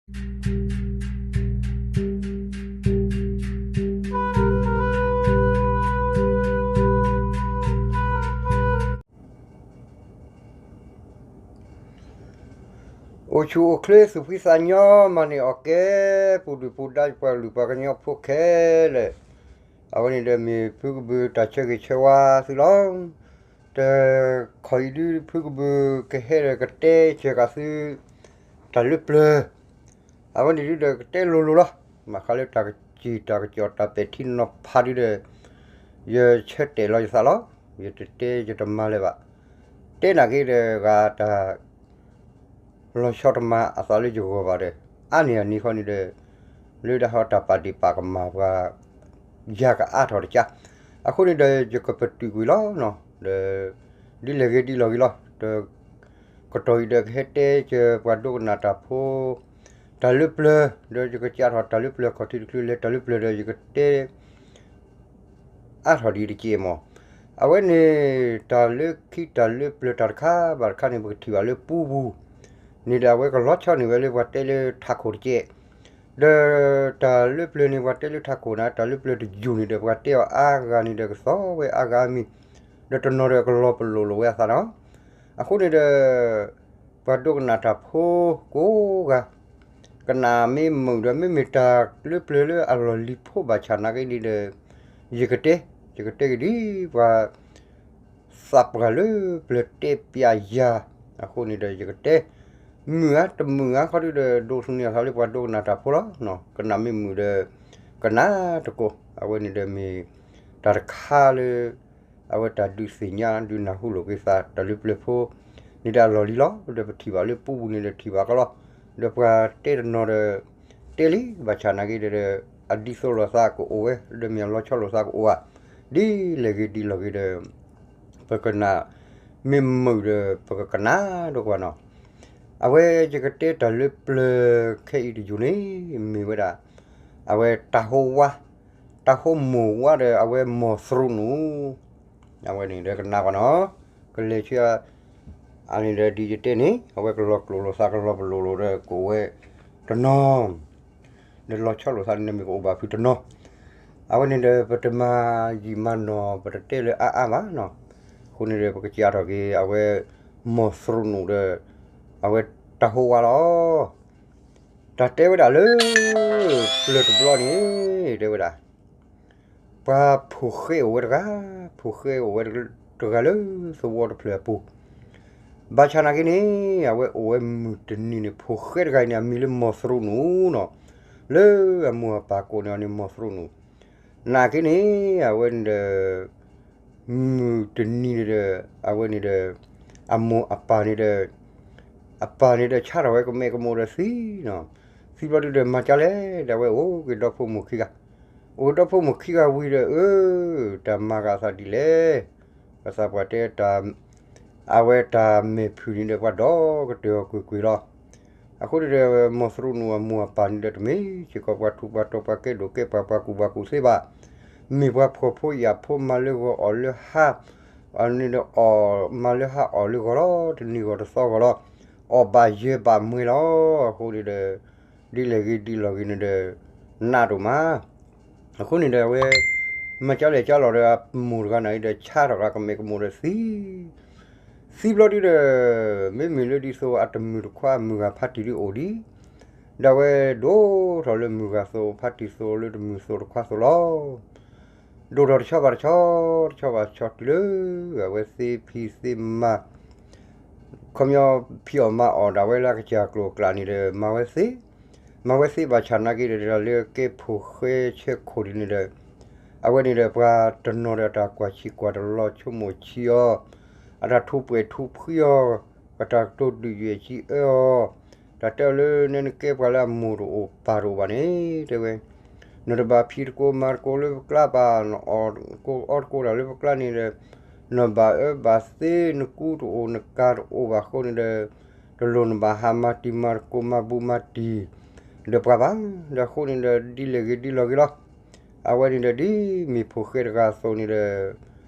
အိၣ်ဆူၣ်အိၣ်ချ့သူၣ်ဖှံသးညီမၤန့ၢ်အီၣ်ကဲ ပူၤဒုၣ်ပူၤဒါပှၤလုၢ်ပှၤကညီဖိခဲလၢာ်, အဝဲန့ၣ်ဒီးမ့ၢ်ဖုကဘုးတၢ်ဆၢဂ့ၤဆၢဝါသုလီၤ. တခီအံၤဒုဖုကဘုးကဟဲဒီးကတဲစၢၤကးသု တၢ်လၢပျၢၤ အဝဲန့ၣ်ဒုဒီးကတဲလိၤလိၤလီၤ. ဘၣ်ဃးလၢတၢ်ကစံၣ်တၢ်ကစီၣ်တၢ်ပဲာ်ထံနီၤဖးဒုဒီး ယဆၢတဲာ်လီၤယသးလီၤ. ယတတဲယတမၤလၢၤဘၣ်. တဲနာ်က့ဒီးဂၤတၢ် လီၤဆီတမၤအသးလၢယဂီၢ်ဘၣ်ဒီး အါန့ၢ်အန့ၣ်ဃီန့ၣ်ဒီး လၢတၢ်ဟီတၢ်ပာ်ဒ့ၣ်ပာ်ကမၣ်ပှၤ ယၤကအါထီၣ်တကါ. အဃိန့ၣ်ဒီးယကပတုာ်ကွံာ်လီၤ. ဒီး ဒ်လဲၣ်ဂ့ၤဒ်လဲၣ်ဂ့ၤလီၤ. ကတီၢ်အံၤဒီးကဟဲတဲစၢၤပှၤဒိကနၣ်တၢ်ဖိ တၢ်လၢပျၢၤ ဒီးယကစးထီၣ်တၢ်လၢပျၢၤခီၣ်ထံးတချုးလဲၤတၢ်လၢပျၢၤဒီးယကတဲ အါထီၣ်ဒ်တက့ၢ်မး. အဝဲန့ၣ် တၢ်လၢခံတၢ်လၢပျၢၤတၢ်တခါဘၣ်တခါန့ၣ် ပကထံၣ်ဘၣ်လၢပူပူၤန့ၣ်ဒီး အဝဲကလီၤဆီန့ၢ်ဝဲလၢပှၤတဲလၢထးခိၣ်တက့ၢ်. ဒီးတၢ်လၢပျၢၤန့ၣ် ပှၤတဲလၢထးခိၣ်န့ၣ် တၢ်လၢပျၢၤတယူၢ်န့ၣ်ဒီး ပှၤတဲအီၤအါဂၤန့ၣ်ဒီး ကသီဝဲအါဂၤမံၤ ဒီးတနီၤဒီးကလီၤပလိာ်လိာ်ဝဲအသးနီၤ. အဃိန့ၣ်ဒီး ပှၤဒိကနၣ်တၢ်ဖိကိးဂၤ ကနၣ်မ့ၢ်မုာ်ဒီး မ့မ့ၢ်တၢ်လၢပျၢၤလၢအလီၢ်လံၤဖိဘၣ်ဆၣ်နာ်က့န့ၣ်ဒီး ယကတဲ ယကတဲက့ၤဒ်ပှၤ သးပှၢ်လၢပျၢၤတဲပျးယၤ အဃိန့ၣ်ဒီးယကတဲ မုာ်ဧါတမုာ်ဧါခီဒုဒီး ဒိးသန့ၤအသးလၢပှၤဒိကနၣ်တၢ်ဖိလီၤ. ကနၣ်မ့ၢ်မုာ်ဒီး ကနၣ်တကိး အဝဲန့ၣ်ဒီးမ့ၢ် တၢ်တခါလၢ အဝဲတၢ်ဒုးသ့ၣ်ညါဒုးနၢ်ဟူလိာ်က့ၤသး တၢ်လၢပျၢၤဖိန့ၣ်ဒီးအလီၢ်လံၤလီၤ. ဒီးပထံၣ်ဘၣ်လၢပူပူၤန့ၣ်ဒီးထံၣ်ဘၣ်ကလီၤ. ဒီးပှၤတဲတနီၤဒီး တဲလံ ဘၣ်ဆၣ်နာ်က့ဒီး အဒ်သိးလိာ်သးကအိၣ်ဝဲ ဒီးမ့ၢ်အလီၤဆီလိာ်သးကအိၣ်ဧါ. ဒ်လဲၣ်ဂ့ၤဒ်လဲၣ်ဂ့ၤဒီး ပကနၣ်မ့ၢ်မုာ်ဒီး ပကကနၣ်ဒိကွၢ်နီၤ. အဝဲယကတဲတၢ်လၢပျၢၤခဲအံၤတယိာ်န့ၣ် မ့ၢ်ဝဲဒၣ် အဝဲတၢ်ဟိဝါ တၢ်ဟိမိၢ်ဝါဒီးအဝဲမိၢ်သရူးနူၣ် အဝဲန့ၣ်ဒီးကနၣ်ကွၢ်နီၤ. ကလဲၤဆူ အန့ၣ်ဒီးဒ်ယတဲန့ၣ် အဝဲကလီၤကျိာ်လိာ်သး ကလီၤပလိာ်လိာ်ဒီး ကအိၣ်ဝဲတနီၤ ဒီးလီၤဆီလိာ်သးန့ၣ်မ့ၢ်ကအိၣ်ဘၣ်ဖုးတနီၤ. အဝဲန့ၣ်ဒီးပတမၤယံာ်မၤနီၢ် ပတတဲလၢအါအါဘၣ်နီၤ. အဃိန့ၣ်ဒီးပကစးထီၣ်က့ၤ အဝဲမိၢ်သရူးနူၣ်ဒီး အဝဲတၢ်ဟိဝါလီၤ. တၢ်တဲဝဲဒၣ်လၢ ပျၢၤတဘျီန့ၣ် တဲဝဲဒၣ် ပှၤဖိၣ်ဃဲအိၣ်ဝဲတဂၤ, ဖိၣ်ဃဲအိၣ်ဝဲတဂၤလၢသဝီတဖျၢၣ်အပူၤ, ဘၣ်ဆၣ်နာ်က့န့ၣ် အဝဲအိၣ်ဝဲမုၢ်တနံၤန့ၣ် ဖိၣ်ဃဲတဂၤအံၤန့ၣ် အမံၤလၢမိၢ်သရူးနူၣ်နီၤ, လၢအမိၢ်အပၢ်ကိးန့ၢ်အီၤန့ၣ် မိၢ်သရူးနူၣ်, နာ်က့န့ၣ် အဝဲန့ၣ်ဒီး မုၢ်တနံၤန့ၣ်ဒီး အဝဲန့ၣ်ဒီး အမိၢ်အပၢ်န့ၣ်ဒီး အပၢ်န့ၣ်ဒီးဆါထီၣ်ဝဲကမဲာ်ကမိၣ်ဒီးသံနီၤ, သံဘျီဒုဒီးမၤကၢလဲၣ်ဒီး အဝဲအိၣ်က့ၤဒီဖိမိၢ်ခံဂၤ, အိၣ်က့ၤဒီဖိမိၢ်ခံဂၤဝံၤဒီး အၢ တၢ်မၤကသးဒ်လဲၣ်, ပသးပှၢ်တဲ အဝဲတၢ်မဲာ်ဖုၣ်န့ၣ်ဒီး ပှၤဒီကတၢၢ်အီၤကွ့ၢ်ကွ့ၢ်လီၤ. အဃိန့ၣ်ဒီး မိၢ်သရူးနူၣ်အမိၢ်အပၢ်န့ၣ်ဒီး တမ့ၢ်စ့ၢ်ကီးပှၤထူးပှၤတီၤ ပှၤကဲဒိၣ်ကဲပှၤ ပှၤကူၣ်ဘၣ်ကူၣ်သ့ဘၣ်, မ့ၢ်ပှၤဖှီၣ်ဖိယာ်ဖိ မၤလၢဂီၤအီၣ်လၢဟါ, အန့ၣ်ဒီးအီၣ် မၤလၢဟါအီၣ်လၢဂီၤလီၤ, တနံၤဂီၤတသီဂီၤလီၤ, အီၣ်ဘၣ်ယၢၤဘၣ်မှဲလီၤ. အဃိန့ၣ်ဒီး ဒ်လဲၣ်ဂ့ၤဒ်လဲၣ်ဂ့ၤန့ၣ်ဒီး နးဒိၣ်မး အဃိန့ၣ်ဒီး အဝဲ မၤကၢလဲၣ်ကၢလီၤဒီး အမိၢ်တဂၤန့ၣ်အံၤဒီး ဆါထီၣ်ဂၤကမဲာ်ကမိၣ်ဒီးသံ, သံဘျီဒုဒီး မ့မ့ၢ်လၢဒ်သိးအတမုာ်တခွါ အမုၢ်ဂၤဖါတံၢ်ဒုအိၣ်ဒံး, ဒီးအဝဲဒိၣ်ထီၣ်လၢမုၢ်ဂၤသိး ဖါတံၢ်သိး လၢတမုာ်သိးတခွါသိးလီၤ. ဒိၣ်ထီၣ်တဆီဘၣ်တဆီ, တဆီဘၣ်တဆီတုၤလၢ အဝဲသ့ဖံးသ့မၤ ခီပညီဖံးအီၣ်မၤအီၣ်ဒၣ်ဝဲလၢအကစၢ်ကျိၤအကျဲန့ၣ်ဒီး မၤဝဲသ့, မၤဝဲသ့ဘၣ်ဆၣ်နာ်က့ဒီး လၢကဲဖိၣ်ဃဲဆဲခိၣ်ဒ်န့ၣ်ဒီး အဝဲန့ၣ်ဒီးပှၤတနီၤဒီး အတၢ်ကွၢ်ဆံးကွၢ်တလီၤ ဆိကမိၣ်ဆံးအီၤ, အတၢ်ထူးပှဲၤထူးဖှံအီၤ, အတၢ်ကတိၤဒုးယွဲၣ်စံးအၢအီၤ, တၢ်တဲအီၤလၢနဲနကဲပှၤလၢအမိၢ်တအိၣ်ပၢ်တအိၣ်ဘၣ်န့ၣ် တဲဝဲ နတဘၣ်ဖံးတကိးမၤတကိးလၢပကျါဘၣ်, နအီၣ်တကိးအီတကိးတၢ်လၢပကျါန့ၣ်ဒီး နဘၣ်အၢဘၣ်သီ နကူတအိၣ်နကၤတအိၣ်ဘၣ်အဃိန့ၣ်ဒီး တလိၣ်နဘၣ်ဟးမၤတံၤမၤတကိးမၤဘူးမၤတံၤ ဒီးပှၤဘၣ်, ဒီးအဃိန့ၣ်ဒီး ဒ်လဲၣ်ဂ့ၤဒ်လဲၣ်ဂ့ၤလီၤ. အဝဲန့ၣ်ဒီးဒ်မ့ၢ်ဖိၣ်ဃဲတဂၤအသိးန့ၣ်ဒီး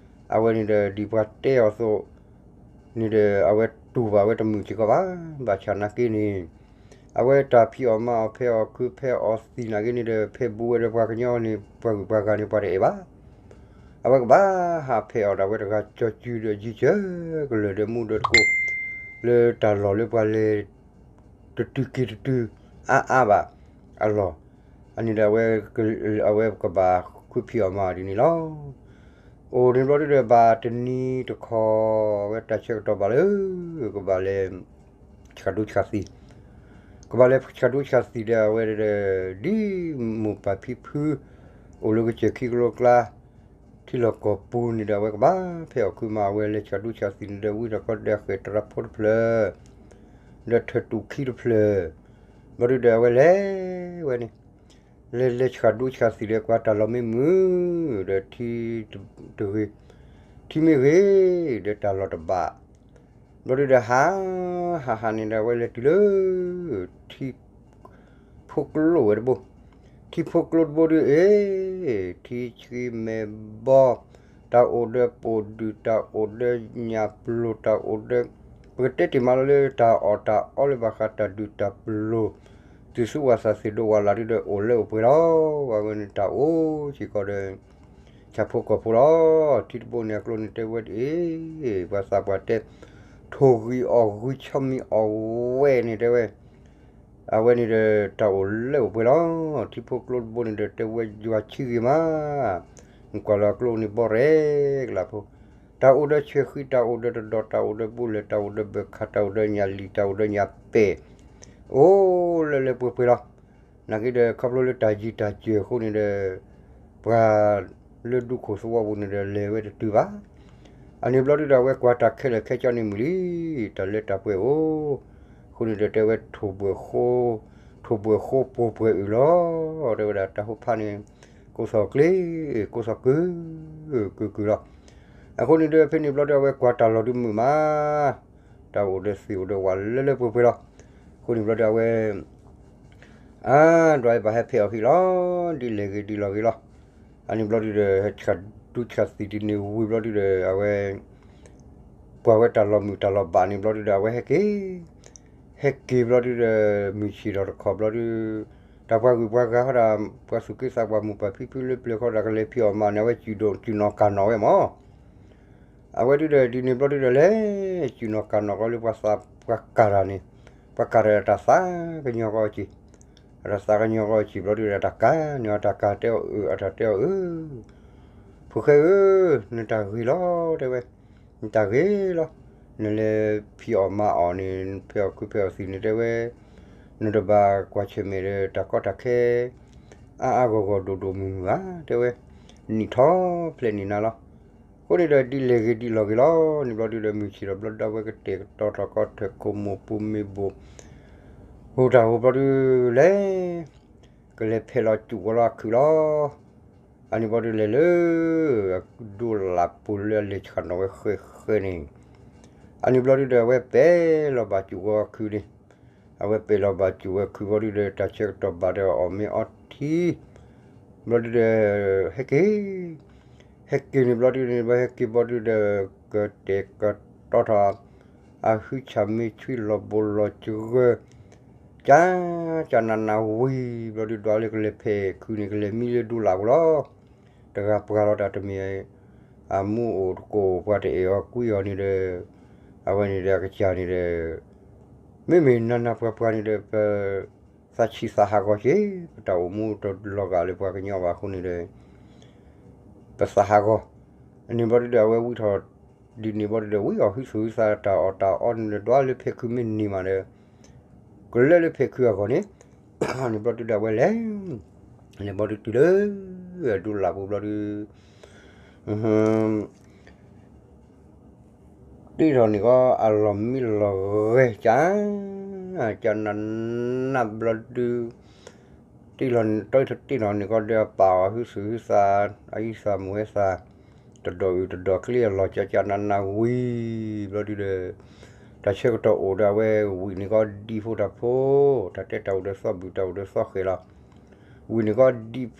အဝဲန့ၣ်ဒီးဒ်ပှၤတဲအီၤအသိး န့ၣ်ဒီး အဝဲတူၢ်ဘၣ်ဝဲတမုာ်စ့ၢ်ကီးဘၣ်, ဘၣ်ဆၣ်နာ်က့န့ၣ် အဝဲတၢ်ဖံးအီၣ်မၤအီၣ် ဖဲးအီၣ်ခု ဖဲးအီၣ်သံးနာ်က့န့ၣ်ဒီး ဖဲးဘူးဝဲဒီးပှၤကညီန့ၣ် ပှၤဂုၤပှၤဂၤန့ၣ် ပှၤတအဲၣ်ဘၣ်. အဝဲကဘၣ်ဟးဖဲးအီၣ်ဒၣ်ဝဲတဂၤ ကၠီၤစုၤဒီးယံၤစၢၤကလၢာ်ဒီးမူဒီးတကိး လၢတၢ်လီၢ်လၢပှၤလဲၤ တတုၤက့ၤတတုၤ အါအါဘၣ်အလီၢ်, အန့ၣ်ဒီး အဝဲကဘၣ်ဃုဖံးအီၣ်မၤအီၣ်ဒ်န့ၣ်လီၤ. အိၣ်န့ၣ်ဘျီဒုဒီး ဘၣ်တနံၤတခီ အဝဲတၢ်ဆၢကတီၢ်ဘၣ်လၢ ကဘၣ်လဲၤ ဆှၣ်ဒူဆှၣ်သံး, ကဘၣ်လဲၤဆှၣ်ဒူဆှၣ်သံးဒီး အဝဲဒၣ် ဒ်မိၢ်ပၢ်ဖံဖု အိၣ်လၢကစၢၢ်ခံကလိကျါ ထံလီၢ်ကီၢ်ပူၤန့ၣ်ဒီး အဝဲကဘၣ်ဖဲးအီၣ်ခုမး အဝဲလဲၤဆှၣ်ဒူဆှၣ်သံးန့ၣ်ဒီး ဝံထီၣ်ကီၢ်ဒီးဃဲၤတရၣ်ဖိတဖျၢၣ် ဒီးထၢၣ်တူၣ်ခံတဖျၢၣ်, ဘျီဒုဒီး အဝဲလဲၤဝဲန့ၣ် လဲၤလဲၤဆှၣ်ဒူဆှၣ်သံးဒီး ကွၢ်တၢ်လီၢ်မ့ၢ်မုာ်ဒီး ထံတဂ့ၤ, ထံမ့ၢ်ဂ့ၤဒီး တၢ်လီၢ်တဘၣ်, ဘျီဒုဒီး ဟး ဟးဟးန့ၣ်ဒီး အဝဲလဲၤတုၤလၢ ထံ ဖိကျိဝဲတဘိ, ထံဖိကျိတဘိဒု အ့ ထံဆှံမဲာ်ဘီ, တၢ်အိၣ်ဒီးပိာ်ဒုၣ်, တၢ်အိၣ်ဒီးညၣ်ပျိၤ, တၢ်အိၣ်ဒီး ပကတဲတ့ၢ်မးလီၤလၢ တၢ်အီၣ်တၢ်အီလၢဘၣ်ဃးတၢ်ဒုၣ်တၢ်ပျိၤ, သုးဆူဝၣ်သၣ်သ့ၣ်ဒိဝၣ်လၢ်ဒုဒီး အိၣ်လၢအိၣ်ပှဲၤလီၤ. ဝဲန့ၣ်တၢ်အိၣ်စ့ၢ်ကီးဒီး ဆၣ်ဖိကီၢ်ဖိလီၤ. ထံတဘိန့ၣ်အကျိန့ၣ်တဲဝဲတအ့ၣ်, ပှၤသးပှၢ်တဲ ထိၣ်ဂံၢ်အီၣ်ဂံၢ် ဆီမံၤအီၣ်ဝဲန့ၣ်တဲဝဲ, အဝဲန့ၣ်ဒီး တၢ်အိၣ်လၢအိၣ်ပှဲၤလီၤ. ထံဖိကျိတဘိန့ၣ်ဒီး တဲဝဲယွၤဆံးဂ့ၤမး, နကွၢ်လၢအကျိန့ၣ်ဘီရဲၣ်ကလာ်ဖိ, တၢ်အိၣ်ဒီးဆဲးဃံ, တၢ်အိၣ်ဒီးတဒီး, တၢ်အိၣ်ဒီးဘူးလဲၣ်, တၢ်အိၣ်ဒီးဘၢၣ်ခါ, တၢ်အိၣ်ဒီးညၣ်လံၣ်, တၢ်အိၣ်ဒီးညၣ်ပဲာ်, အိၣ်လၢလၢပှဲၤပှဲၤလီၤ. နာ်က့ဒီး ခီဖျိလၢတၢ်ယံၤတၢ်စၢၤအဃိန့ၣ်ဒီး ပှၤလၢဒူခိၣ်သဝီပူၤန့ၣ်ဒီး လဲၤဝဲတတုၤဘၣ်. အန့ၣ်ဘျီဒုဒီး အဝဲကွၢ်တၢ်ခဲလၢာ်ခဲဆ့န့ၣ်မုာ်လံ, တၢ်လၢတၢ်ပှဲၤအိၣ်, အဃိန့ၣ်ဒီးတဲဝဲ ထိၣ်ဘှဲၣ်ဃိ, ထိၣ်ဘှဲၣ်ဃိပှဲၤပှဲၤအုၣ်လီၤ. တဲဝဲဒၣ်တၢ်ဟိဖးန့ၣ် ကိးသီၣ်ကျ့, ကိးသီၣ်ကုၢ်, ကုၢ်ကုၢ်လီၤ. အဃိန့ၣ်ဒီး ဖဲန့ၣ်ဘျီဒီး အဝဲကွၢ်တၢ်လီၢ်ဒုမုာ်မး, တၢ်အိၣ်ဒီးသ့ၣ်အိၣ်ဒီးဝၣ်လၢလၢပှဲၤပှဲၤလီၤ. အဃိန့ၣ်ဘျီဒီး အဝဲ အါ ဒွးအံၤဘၣ်ဟဲဖဲးအီၣ်ဟံၣ်လီၤ, ဒ်လဲၣ်ဂ့ၤဒ်လီၢ်ဂ့ၤလီၤ. အန့ၣ်ဘျီဒုဒီး ဟဲဆှၣ်ဒူဆှၣ်သံးဒ်န့ၣ်ဝံၤဘျီဒုဒီး အဝဲ ကွၢ်ဝဲတၢ်လီၢ်မုာ်တၢ်လီၢ်ဘၣ်န့ၣ်ဘျီဒုဒီး အဝဲဟဲက့ၤ, ဟဲက့ၤဘျီဒုဒီး မုၢ်ဆ့ၣ်ထီၣ်တခီဘျီဒု တၢ်ပှၤဂုၤပှၤဂၤဃီဒၣ် ပှၤသူၣ်က့သးပှၢ်မိၢ်ပၢ်ဖံဖုလၢပျၢၤဃီဒၣ် ကလဲၤဖံးအီၣ်မၤန့ၣ် အဝဲစူၢ်နီၢ်ကၢ်နီၢ်ဝဲမၢ်. အဝဲဒုဒီးဒ်န့ၣ်ဘျီဒုဒီးလဲၤ စူၢ်နီၢ်ကၢ်နီၢ်ဃီလၢပှၤသးပှၤကၢ်တၢ်န့ၣ်, ပှၤကၢ်တၢ်တၢ်သးကညီၤဃီအစ့ၢ်, အတၢ်သးကညီၤဃီအစ့ၢ်ဘျီဒုဒီး တၢ်ကၢ်န့ၣ်အီၤ တၢ်ကၢ်တဲအီၤအုၣ် အတၢ်တဲအီၤအုၣ်, ဖိၣ်ဃဲဧၢ, နတၢ်ဂ့ၤလီၤတဲဝဲ, နတၢ်ဂ့ၤလီၤ, နလဲၤဖံးအီၣ်မၤအီၣ်န့ၣ် ဖဲးအီၣ်ခုဖဲးအီၣ်သံးန့ၣ်တဲဝဲ, နတဘၣ်ကွၢ်ဆၢၣ်မဲာ်ဒီးတၢ်ကီတၢ်ခဲ အါအါဂီၢ်ဂီၢ်ဒိၣ်ဒိၣ်မုၢ်မုၢ်ဧါတဲဝဲ, နံၣ်ထီၣ်ဖျဲးန့ၢ်နၤလီၤ. အဃိန့ၣ်ဒီး ဒ်လဲၣ်ဂ့ၤဒ်လီၢ်ဂ့ၤလီၤ. န့ၣ်ဘျီဒုဒီး မုၢ်ဆ့ၣ်ထီၣ်ဘျီဒုဒီး အဝဲကတဲာ်ကတီၤထီၣ်ကီးထၢၣ်ခိၣ်မိၢ်ပူၤမ့ၢ်ဘိၣ်, ဟူးတၢ်ဟူးဘျီဒုလဲၣ်, ကလဲၤဖဲးလီၤစူၣ်ဝဲလီၤအခုၣ်လီၤ. အန့ၣ်ဘျီဒုလဲၤလၢ အဒိလၣ်ပူၤလၢအလဲၤဆှၣ်နီၣ်ဝဲဃဲဃဲန့ၣ်, အန့ၣ်ဘျီဒုဒီး အဝဲပဲာ်လီၤဘၣ်စူၣ်ဝဲအခုၣ်န့ၣ်, အဝဲပဲာ်လီၤဘၣ်စူၣ်ဝဲခုၣ်ဘျီဒုဒီး တၢ်ဆၢကတီၢ်ဘၣ်ဒီးအီၣ်မ့ၤအီထံ ဘျီဒုဒီး ဟဲက့ၤ, ဟဲက့ၤန့ၣ်ဘျီဒုန့ၣ် ဘၣ်ဟဲက့ၤဘျီဒုဒီး ကတဲာ်ကတီၤထီၣ် အဟုဆၣ်မ့ၢ်ဆှံလီၤဘိလီၤစှၤ, ကၠၢ် ကၠၢ်နးနးဝံၤ ဘျီဒုဒီးလၢကလဲၤဖဲးခုၣ်န့ၣ် ကလဲၤမံလၢဒိလၣ်ပူၤလီၤ. တဂၤပှၤလီၤတၢ်တမ့ၢ် အမူအိၣ်တကိးပှၤတအဲၣ်အီၤကွံအီၤန့ၣ်ဒီး အဝဲန့ၣ်ဒီးအကစၢ်န့ၣ်ဒီး မ့မ့ၢ်နးနးပှၤပှၤန့ၣ်ဒီး ပသးဆံးသးဟးဂီၤက့ၤ ပတၢ်အိၣ်မူတလီၤဂာ်လၢပှၤကညီဘၣ်အဃိန့ၣ်ဒီး ပသးဟးဂီၤ, န့ၣ်ဘျီဒုဒီး အဝဲဝံထီၣ် ဒ်န့ၣ်ဘျီဒုဒီး ဝံအီၣ်ဟုသူၣ်ဟုသးတၢ်အီၣ်တၢ်အီန့ၣ်ဒီး ဒွးလၢဖဲးခုၣ်မ့ၢ်န့ၢ်မးဒီး ကလဲၤလၢဖဲးခုၣ်အဂီၢ်န့ၣ်, န့ၣ်ဘျီဒုဒီး အဝဲလဲၤ လဲၤဘျီဒုတုၤလၢ အဒိလၣ်ပူၤဘျီဒု တ့ထီၣ်န့ၣ်ကီး အလီၢ်မံလီၢ်ဂဲၤ ကၠၢ် ကၠၢ်နးနးဘျီဒု တ့ထီၣ် တ့ထီၣ်န့ၣ်ကီးဒီး အပာ်အီၤဟုသူၣ်ဟုသး အဟံးသးမူဟဲသး တဒီးအုၣ်တဒီးကျ့အလီၢ် ကၠၢ်ကၠၢ်နးနးဝံၤ ဘျီဒုဒီး တၢ်ဆၢကတီၢ်အိၣ်ဒီး အဝဲဝံၤန့ၣ်ကီး ဒံဖိတၢ်ဖိ တၢ်တဲတၢ်အိၣ်ဒီးသီၣ်ဘုၣ် တၢ်အိၣ်ဒီးသီၣ်ဃဲၤလီၤ. ဝံၤန့ၣ်ကီး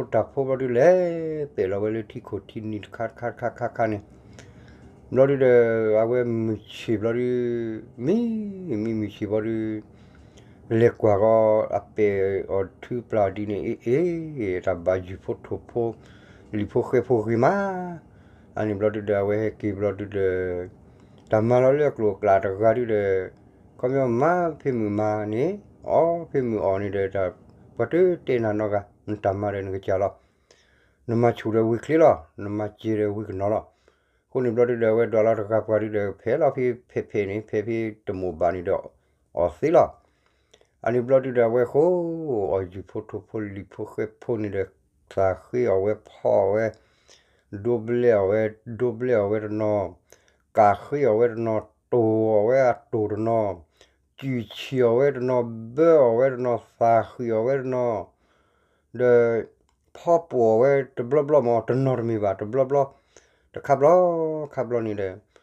ဒံဖိတၢ်ဖိဘျီဒုလဲၤ ပဲာ်လီၤဝဲလၢထံခိၣ်ထံနံၤတခါတခါတခါခါခါန့ၣ် ဘျီဒုဒီး အဝဲမုၢ်ဆ့ၣ်ဘျီဒု မံ မံမုၢ်ဆ့ၣ်ဘျီဒု လဲၤကွၢ်ဃီအပဲာ်အီၤထုပျၢ်အီၤဒ်န့ၣ် အ့ၣ်အ့ၣ် တၢ်ဘၣ်ယုၢ်ဖိထိၣ်ဖိ လံာ်ဖိဃဲဖိဂ့ၤမး. အန့ၣ်ဘျီဒုဒီး အဝဲဟဲက့ၤဘျီဒုဒီး တၢ်မၤလီၤလၢအကျိၤအကျဲတဂၤဒုဒီး ခီပညီမၤဖဲမုၢ်မၤန့ၣ် အီၣ်ဖဲမုၢ်အီၣ်န့ၣ်ဒီး ပှၤတတဲနၤနီတဂၤ နတၢ်မၤဒီးနကစၢ်လီၤ. နမၤဆူၣ်ဒီးဝံၤချ့လီၤ, နမၤစဲၤဒီးဝံၤကနီၤလီၤ. အဃိန့ၣ်ဘျီဒုဒီး အဝဲဒွးလီၤတဂၤပှၤဒုဒီး ဖဲလီၤဖဲဖဲဖဲန့ၣ် ဖဲဖဲတမိၢ်ဘၣ်န့ၣ်ဒီး အီၣ်သ့လီၤ. အန့ၣ်ဘျီဒုဒီး အဝဲဃိ အီၣ်ယုၢ်ဖိထိၣ်ဖိလံာ်ဖိဃဲဖိန့ၣ်ဒီး သၣ်ဃ့အီၣ်ဝဲဖီအီၣ်ဝဲ ဒိဘျဲၣ်အီၣ်ဝဲ ဒိဘျဲၣ်အီၣ်ဝဲတနီၤ, ကးဃ့အီၣ်ဝဲတနီၤ, တိၢ်အီၣ်ဝဲအတိၢ်တနီၤ, ကုၢ်ဆံၣ်အီၣ်ဝဲတနီၤ, ဘၢအီၣ်ဝဲတနီၤ, သၣ်ဃံးအီၣ်ဝဲတနီၤ, ဒီး ဖီပိာ်အီၣ်ဝဲတဘျီဘျီမး တနီၤတမ့ၢ်ဘၣ် တဘျီဘျီ, တခါဘျီ ခါဘျီန့ၣ်ဒီး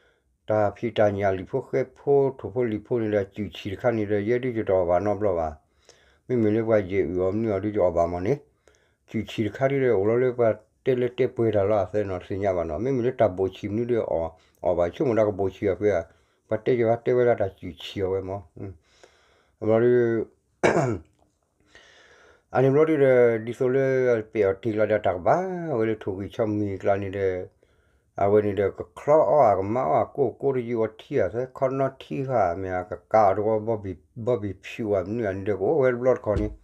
တၢ်ဖံးတၢ်ညၣ်လံာ်ဖိဃဲဖိထိၣ်ဖိလံာ်ဖိန့ၣ်ဒီး ကုၢ်ဆံၣ်တခါန့ၣ်ဒီး ယဲဒုးယတအီၣ်ဘၣ်နီတဘျီဘၣ်. မ့မ့ၢ်လၢပှၤယဲၢ်အုၣ်အီၤမနုၤအီၤဒုးယအီၣ်ဘၣ်မးန့ၣ်, ကုၢ်ဆံၣ်တခါဒုဒီး အိၣ်လီၤလၢပှၤတဲလၢတဲပှဲၤတၢ်လီၤ အသဲနီၤတသ့ၣ်ညါဘၣ်နီၤ. မ့မ့ၢ်လၢတၢ်ဘိၣ်ဆံၣ်မနုၤဒုးအီၣ် အီၣ်ဘၣ် ဆိကမိၣ်ဒၣ်ကဘိၣ်ဆံၣ်အီၤဖဲဧါ, ပှၤတဲယၤတဲဝဲဒၣ်တၢ်ကုၢ်ဆံၣ်အီၣ်ဝဲမး ဘျီဒု အန့ၣ်ဘျီဒုဒီး ဒ်သိးလၢ ပဲာ်အီၤတ့ၢ်ကျါဒီးတၢ်ကဘၣ်ဝဲလၢထိၣ်ဂံၢ်ဆီမံၤကျါန့ၣ်ဒီး အဝဲန့ၣ်ဒီး ကချီအီၣ်အကမါအီၣ်အကိၢ်ကိၢ်တယုၢ်အီထံအီၣ်သဲခီနီထံဃာ် မ့ၢ်အကကးအီၤတဝီ ဘီဘံၣ်ဖၠူးဝဲမနုၤအန့ၣ်ဒီး ကအိၣ်ဝဲတဘျီတခီၣ်န့ၣ်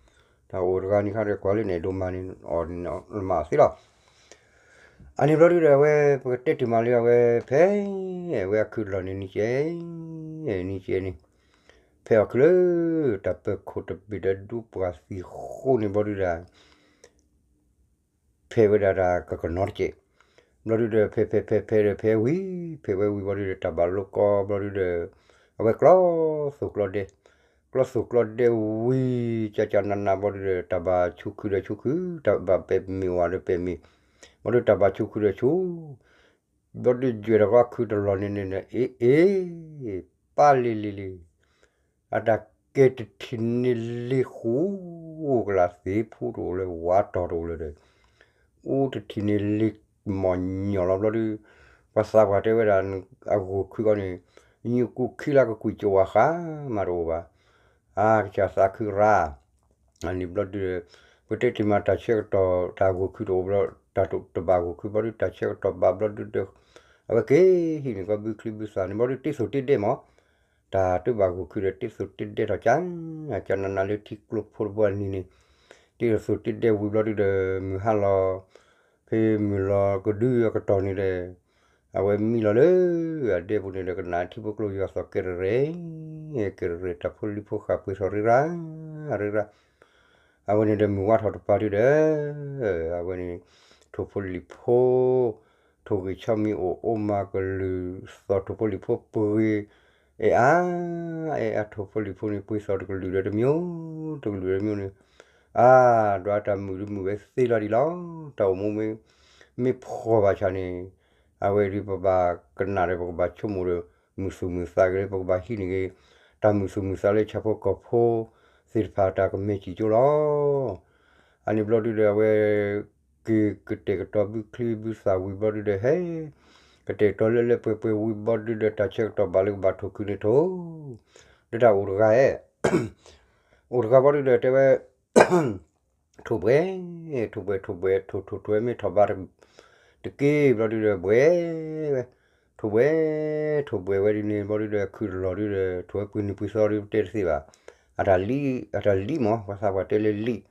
တၢ်အိၣ်တဂၤန့ၣ်ခါဒီး ကွၢ်လၢန့ၣ်ဒိၣ်မးန့ၣ် အီၣ်မးအီၣ်သ့လီၤ. အန့ၣ်ဘျီဒုဒီး အဝဲပကတဲတ့ၢ်မးလၢအဝဲဖဲ အဝဲအခုတလီၢ်န့ၣ် နံၤကဲ နံၤကဲန့ၣ် ဖဲအီၣ်ခုလၢ တၢ်ပၢၤခိၣ်တဘ့ၣ်ဒီးဒူပှၢ်သံၣ်ဃိန့ၣ်ဘျီဒုဒီး ဖဲးဝဲဒၣ်တၢ်ကကနီၤတက့ၢ်. ဘျီဒုဒီး ဖဲးဖဲးဖဲးဖဲးဒီးဖဲးဝံၤ ဖဲးဝဲဝံၤဘျီဒုဒီး တၢ်ဘၣ်လိကီဘျီဒုဒီး အဝဲကျီသိၣ်ကျီဒဲ, ကျီသိၣ်ကျီဒဲဝံၤ ကကနနဘျီဒုဒီး တၢ်ဘၣ်ဆိခုဒီးဆိခု, တၢ်ဘၣ်ပဲာ်မ့ၢ်ဝဲဒီးပဲာ်မ့ၢ်, ဘျီဒုတၢ်ဘၣ်ဆိခုဒီးဆိ ဘျီဒုယွဲၢ်တဂီၤခုတလီၢ်န့ၣ်န့ၣ် အ့ၣ်အ့ၣ် ပၢ်လံၤလံၤလံၤ အတၢ်ကဲတထံၣ်န့ၢ်လ့ဃူ ကလၢသ့ဖူတအိၣ်လၢၤ ဝါတီၤတအိၣ်လၢၤဒီး အိၣ်တထံၣ်န့ၢ်လ့မီၢ်ညီၢ်လီၤဘျီဒု ပှၤသးပှၢ်တဲဝဲဒၣ် အဂိၢ်ခုကီန့ၣ် ညူးကူခံလၢကကွံာ်ကဝၤဃာ်မးတအိၣ်ဘၣ်. အါ ကစၢ်သးခုရၣ် အန့ၣ်ဘျီဒုဒီး ပတဲတ့ၢ်မးတၢ်ဆၢကတီၢ် တၢ်ဂိၢ်ခုတအိၣ်ဘျီ တၢ်တဘၣ်ဂိၢ်ခုဘျီဒု တၢ်ဆၢကတီၢ်ဘၣ်ဘျီဒုဒီး အဝဲက့ၤဟံးန့ၢ်ကီၢ်ဘုချံဘုသၣ်န့ၣ်ဘျီဒု တ့သိၣ်တ့ဒဲမး တၢ်တဘၣ်ဂိၢ်ခုဒီး တ့သိၣ်တ့ဒဲထီၣ်ကၠၢ ကၠၢနးနးလၢထံကျိဖိတဘိအနံၤန့ၣ် တ့သိၣ်တ့ဒဲဝံၤဘျီဒုဒီး မုၢ်ဟါလီၤ ဖဲမုၢ်လီၤကဒုအကတီၢ်န့ၣ်ဒီး အဝဲမံလီၤလၢ အဒဲပူၤန့ၣ်ဒီး ကနၣ်ထံဖိကျိယွၤသီၣ်ကဲရၢၢ် ကဲရၢၢ် တၢ်ဖိလံၤဖိဃာ်ပှ့ၤသီၣ်ရ့ရၣ် ရ့ရၣ် အဝဲန့ၣ်ဒီးမုၢ်ဝါထီၣ်တပၤဒုဒီး အဝဲန့ၣ် ထိၣ်ဖိလံၣ်ဖိ ထိၣ်ဂံၢ်ဆီမံၤအိၣ် အိၣ်မၤကလုၢ်သီၣ်ထိၣ်ဖိလံၣ်ဖိပှ့ၤ အဲၣ်အါ အဲၣ်အါထိၣ်ဖိလံၣ်ဖိန့ၣ် ပှ့ၤသီၣ်တကလုာ်ဒီးတမံၤ တကလုာ်ဒီးတမံၤန့ၣ် အါ ဒွးတၢ်မုာ်တမုာ်ဝဲသ့လီၤဒံးလီၤ. တၢ်အိၣ်မူမ့ၢ် မ့ၢ်ဖှီၣ်ဘၣ်ဆၣ်န့ၣ် အဝဲဒုးပဘၣ်ကနၣ်ဒီး ပကဘၣ်ဆိကမိၣ်ဒီး မုာ်သူၣ်မုာ်သးက့ၤလၢ ပကဘၣ်ဟံးန့ၢ်က့ၤ တၢ်မုာ်သူၣ်မုာ်သးလၢဆၣ်ဖိကီၢ်ဖိသ့ၣ်တဖၣ်တၢ်ကမဲာ်စံၣ်ကၠိလီၤ. အန့ၣ်ဘျီဒုဒီး အဝဲ က့ၤကတဲာ်ကတီၤဘုချံဘုသၣ်ဝံၤဘျီဒုဒီး ဟဲ ကတဲာ်ကတီၤလၢလၢပှဲၤပှဲၤဝံၤဘျီဒုဒီး တၢ်ဆၢကတီၢ်ဘၣ်လၢကဘၣ်ထိၣ်ခုန့ၣ်ထိၣ် ဒီးတၢ်အိၣ်တဂၤဧဲ အိၣ်တဂၤဘျီဒုဒီးတဲဝဲ ထိၣ်ပှဲၤ ထိၣ်ပှဲၤ ထိၣ်ပှဲၤ ထိၣ်ထိၣ်ထိၣ်ဝဲမ့ၢ်ထီၣ်ဘးတက့ၢ်ဘျီဒုဒီး ပှဲၤဝဲ ထိၣ်ပှဲၤ ထိၣ်ပှဲၤဝဲဒ်န့ၣ်ဘျီဒုဒီး ခုတလီၢ်ဒုဒီး ထိၣ်ဝဲပှ့ၤနုာ်ပှ့ၤသီဒုပတဲတသ့ဘၣ်. အတၢ်လံၣ် အတၢ်လံၣ်မး ပှၤသးပှၢ်တဲလၢလံၣ်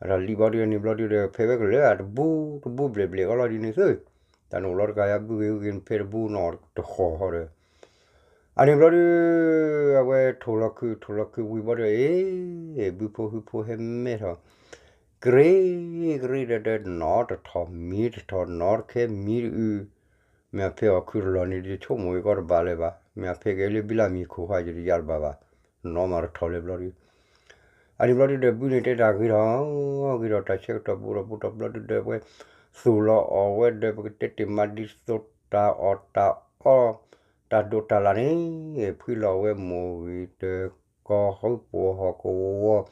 အတၢ်လံၣ်ဘျီဒုန့ၣ်ဘျီဒုဒီး ဖဲဝဲကလၢာ်အတဘူ တဘူဘျဲၣ်ဘျဲၣ်ဃီလီၤဒ်န့ၣ်သု တၢ်နအိၣ်လီၤတကးယၤဘုဂ့ၤဂ့ၤ ဖဲတဘူနီၣ်တဃီၤဃီဒီး အန့ၣ်ဘျီဒု အဝဲထိၣ်လီၤခု ထိၣ်လီၤခုဝံၤဘျီဒု အ့ၣ် ဘုဖိဟုဖိဟဲမဲထီၣ် ကရ့ ကရ့ဒီး နီတထီၣ်မံတထီၣ် နီတခဲမံတအုး မ့ၢ်အဖဲအီၣ်ခုတလီၢ်န့ၣ် ယဆိကမိၣ်က့ၤကီးတဘၣ်လၢၤဘၣ် မ့ၢ်အဖဲကဲလၢဘံလၢ်မံၤခိၣ်ဃီ ယတယါတဘၣ်ဘၣ် နီမးတထီၣ်လၢၤဘျီဒု အန့ၣ်ဘျီဒုဒီး ဘုန့ၣ်တဲတၢ်ဂ့ၤထီၣ် ဂ့ၤထီၣ်တၢ်ဆၢကတီၢ်ဘူးထီၣ်ဘူးထီၣ်ဘျီဒုဒီး အဝဲ သူၣ်လီၤအီၣ်ဝဲဒီး ပကတဲတ့ၢ်မးဒ်သိးတၢ်အီၣ်တၢ်အီ တၢ်ဒိးတၢ်လၢ်န့ၣ် ဖှံလီၤဝဲမိၢ်ဂံၢ်တကီၢ် ဟီၣ်ပှီၢ်ဟီၣ်ကဝီၤ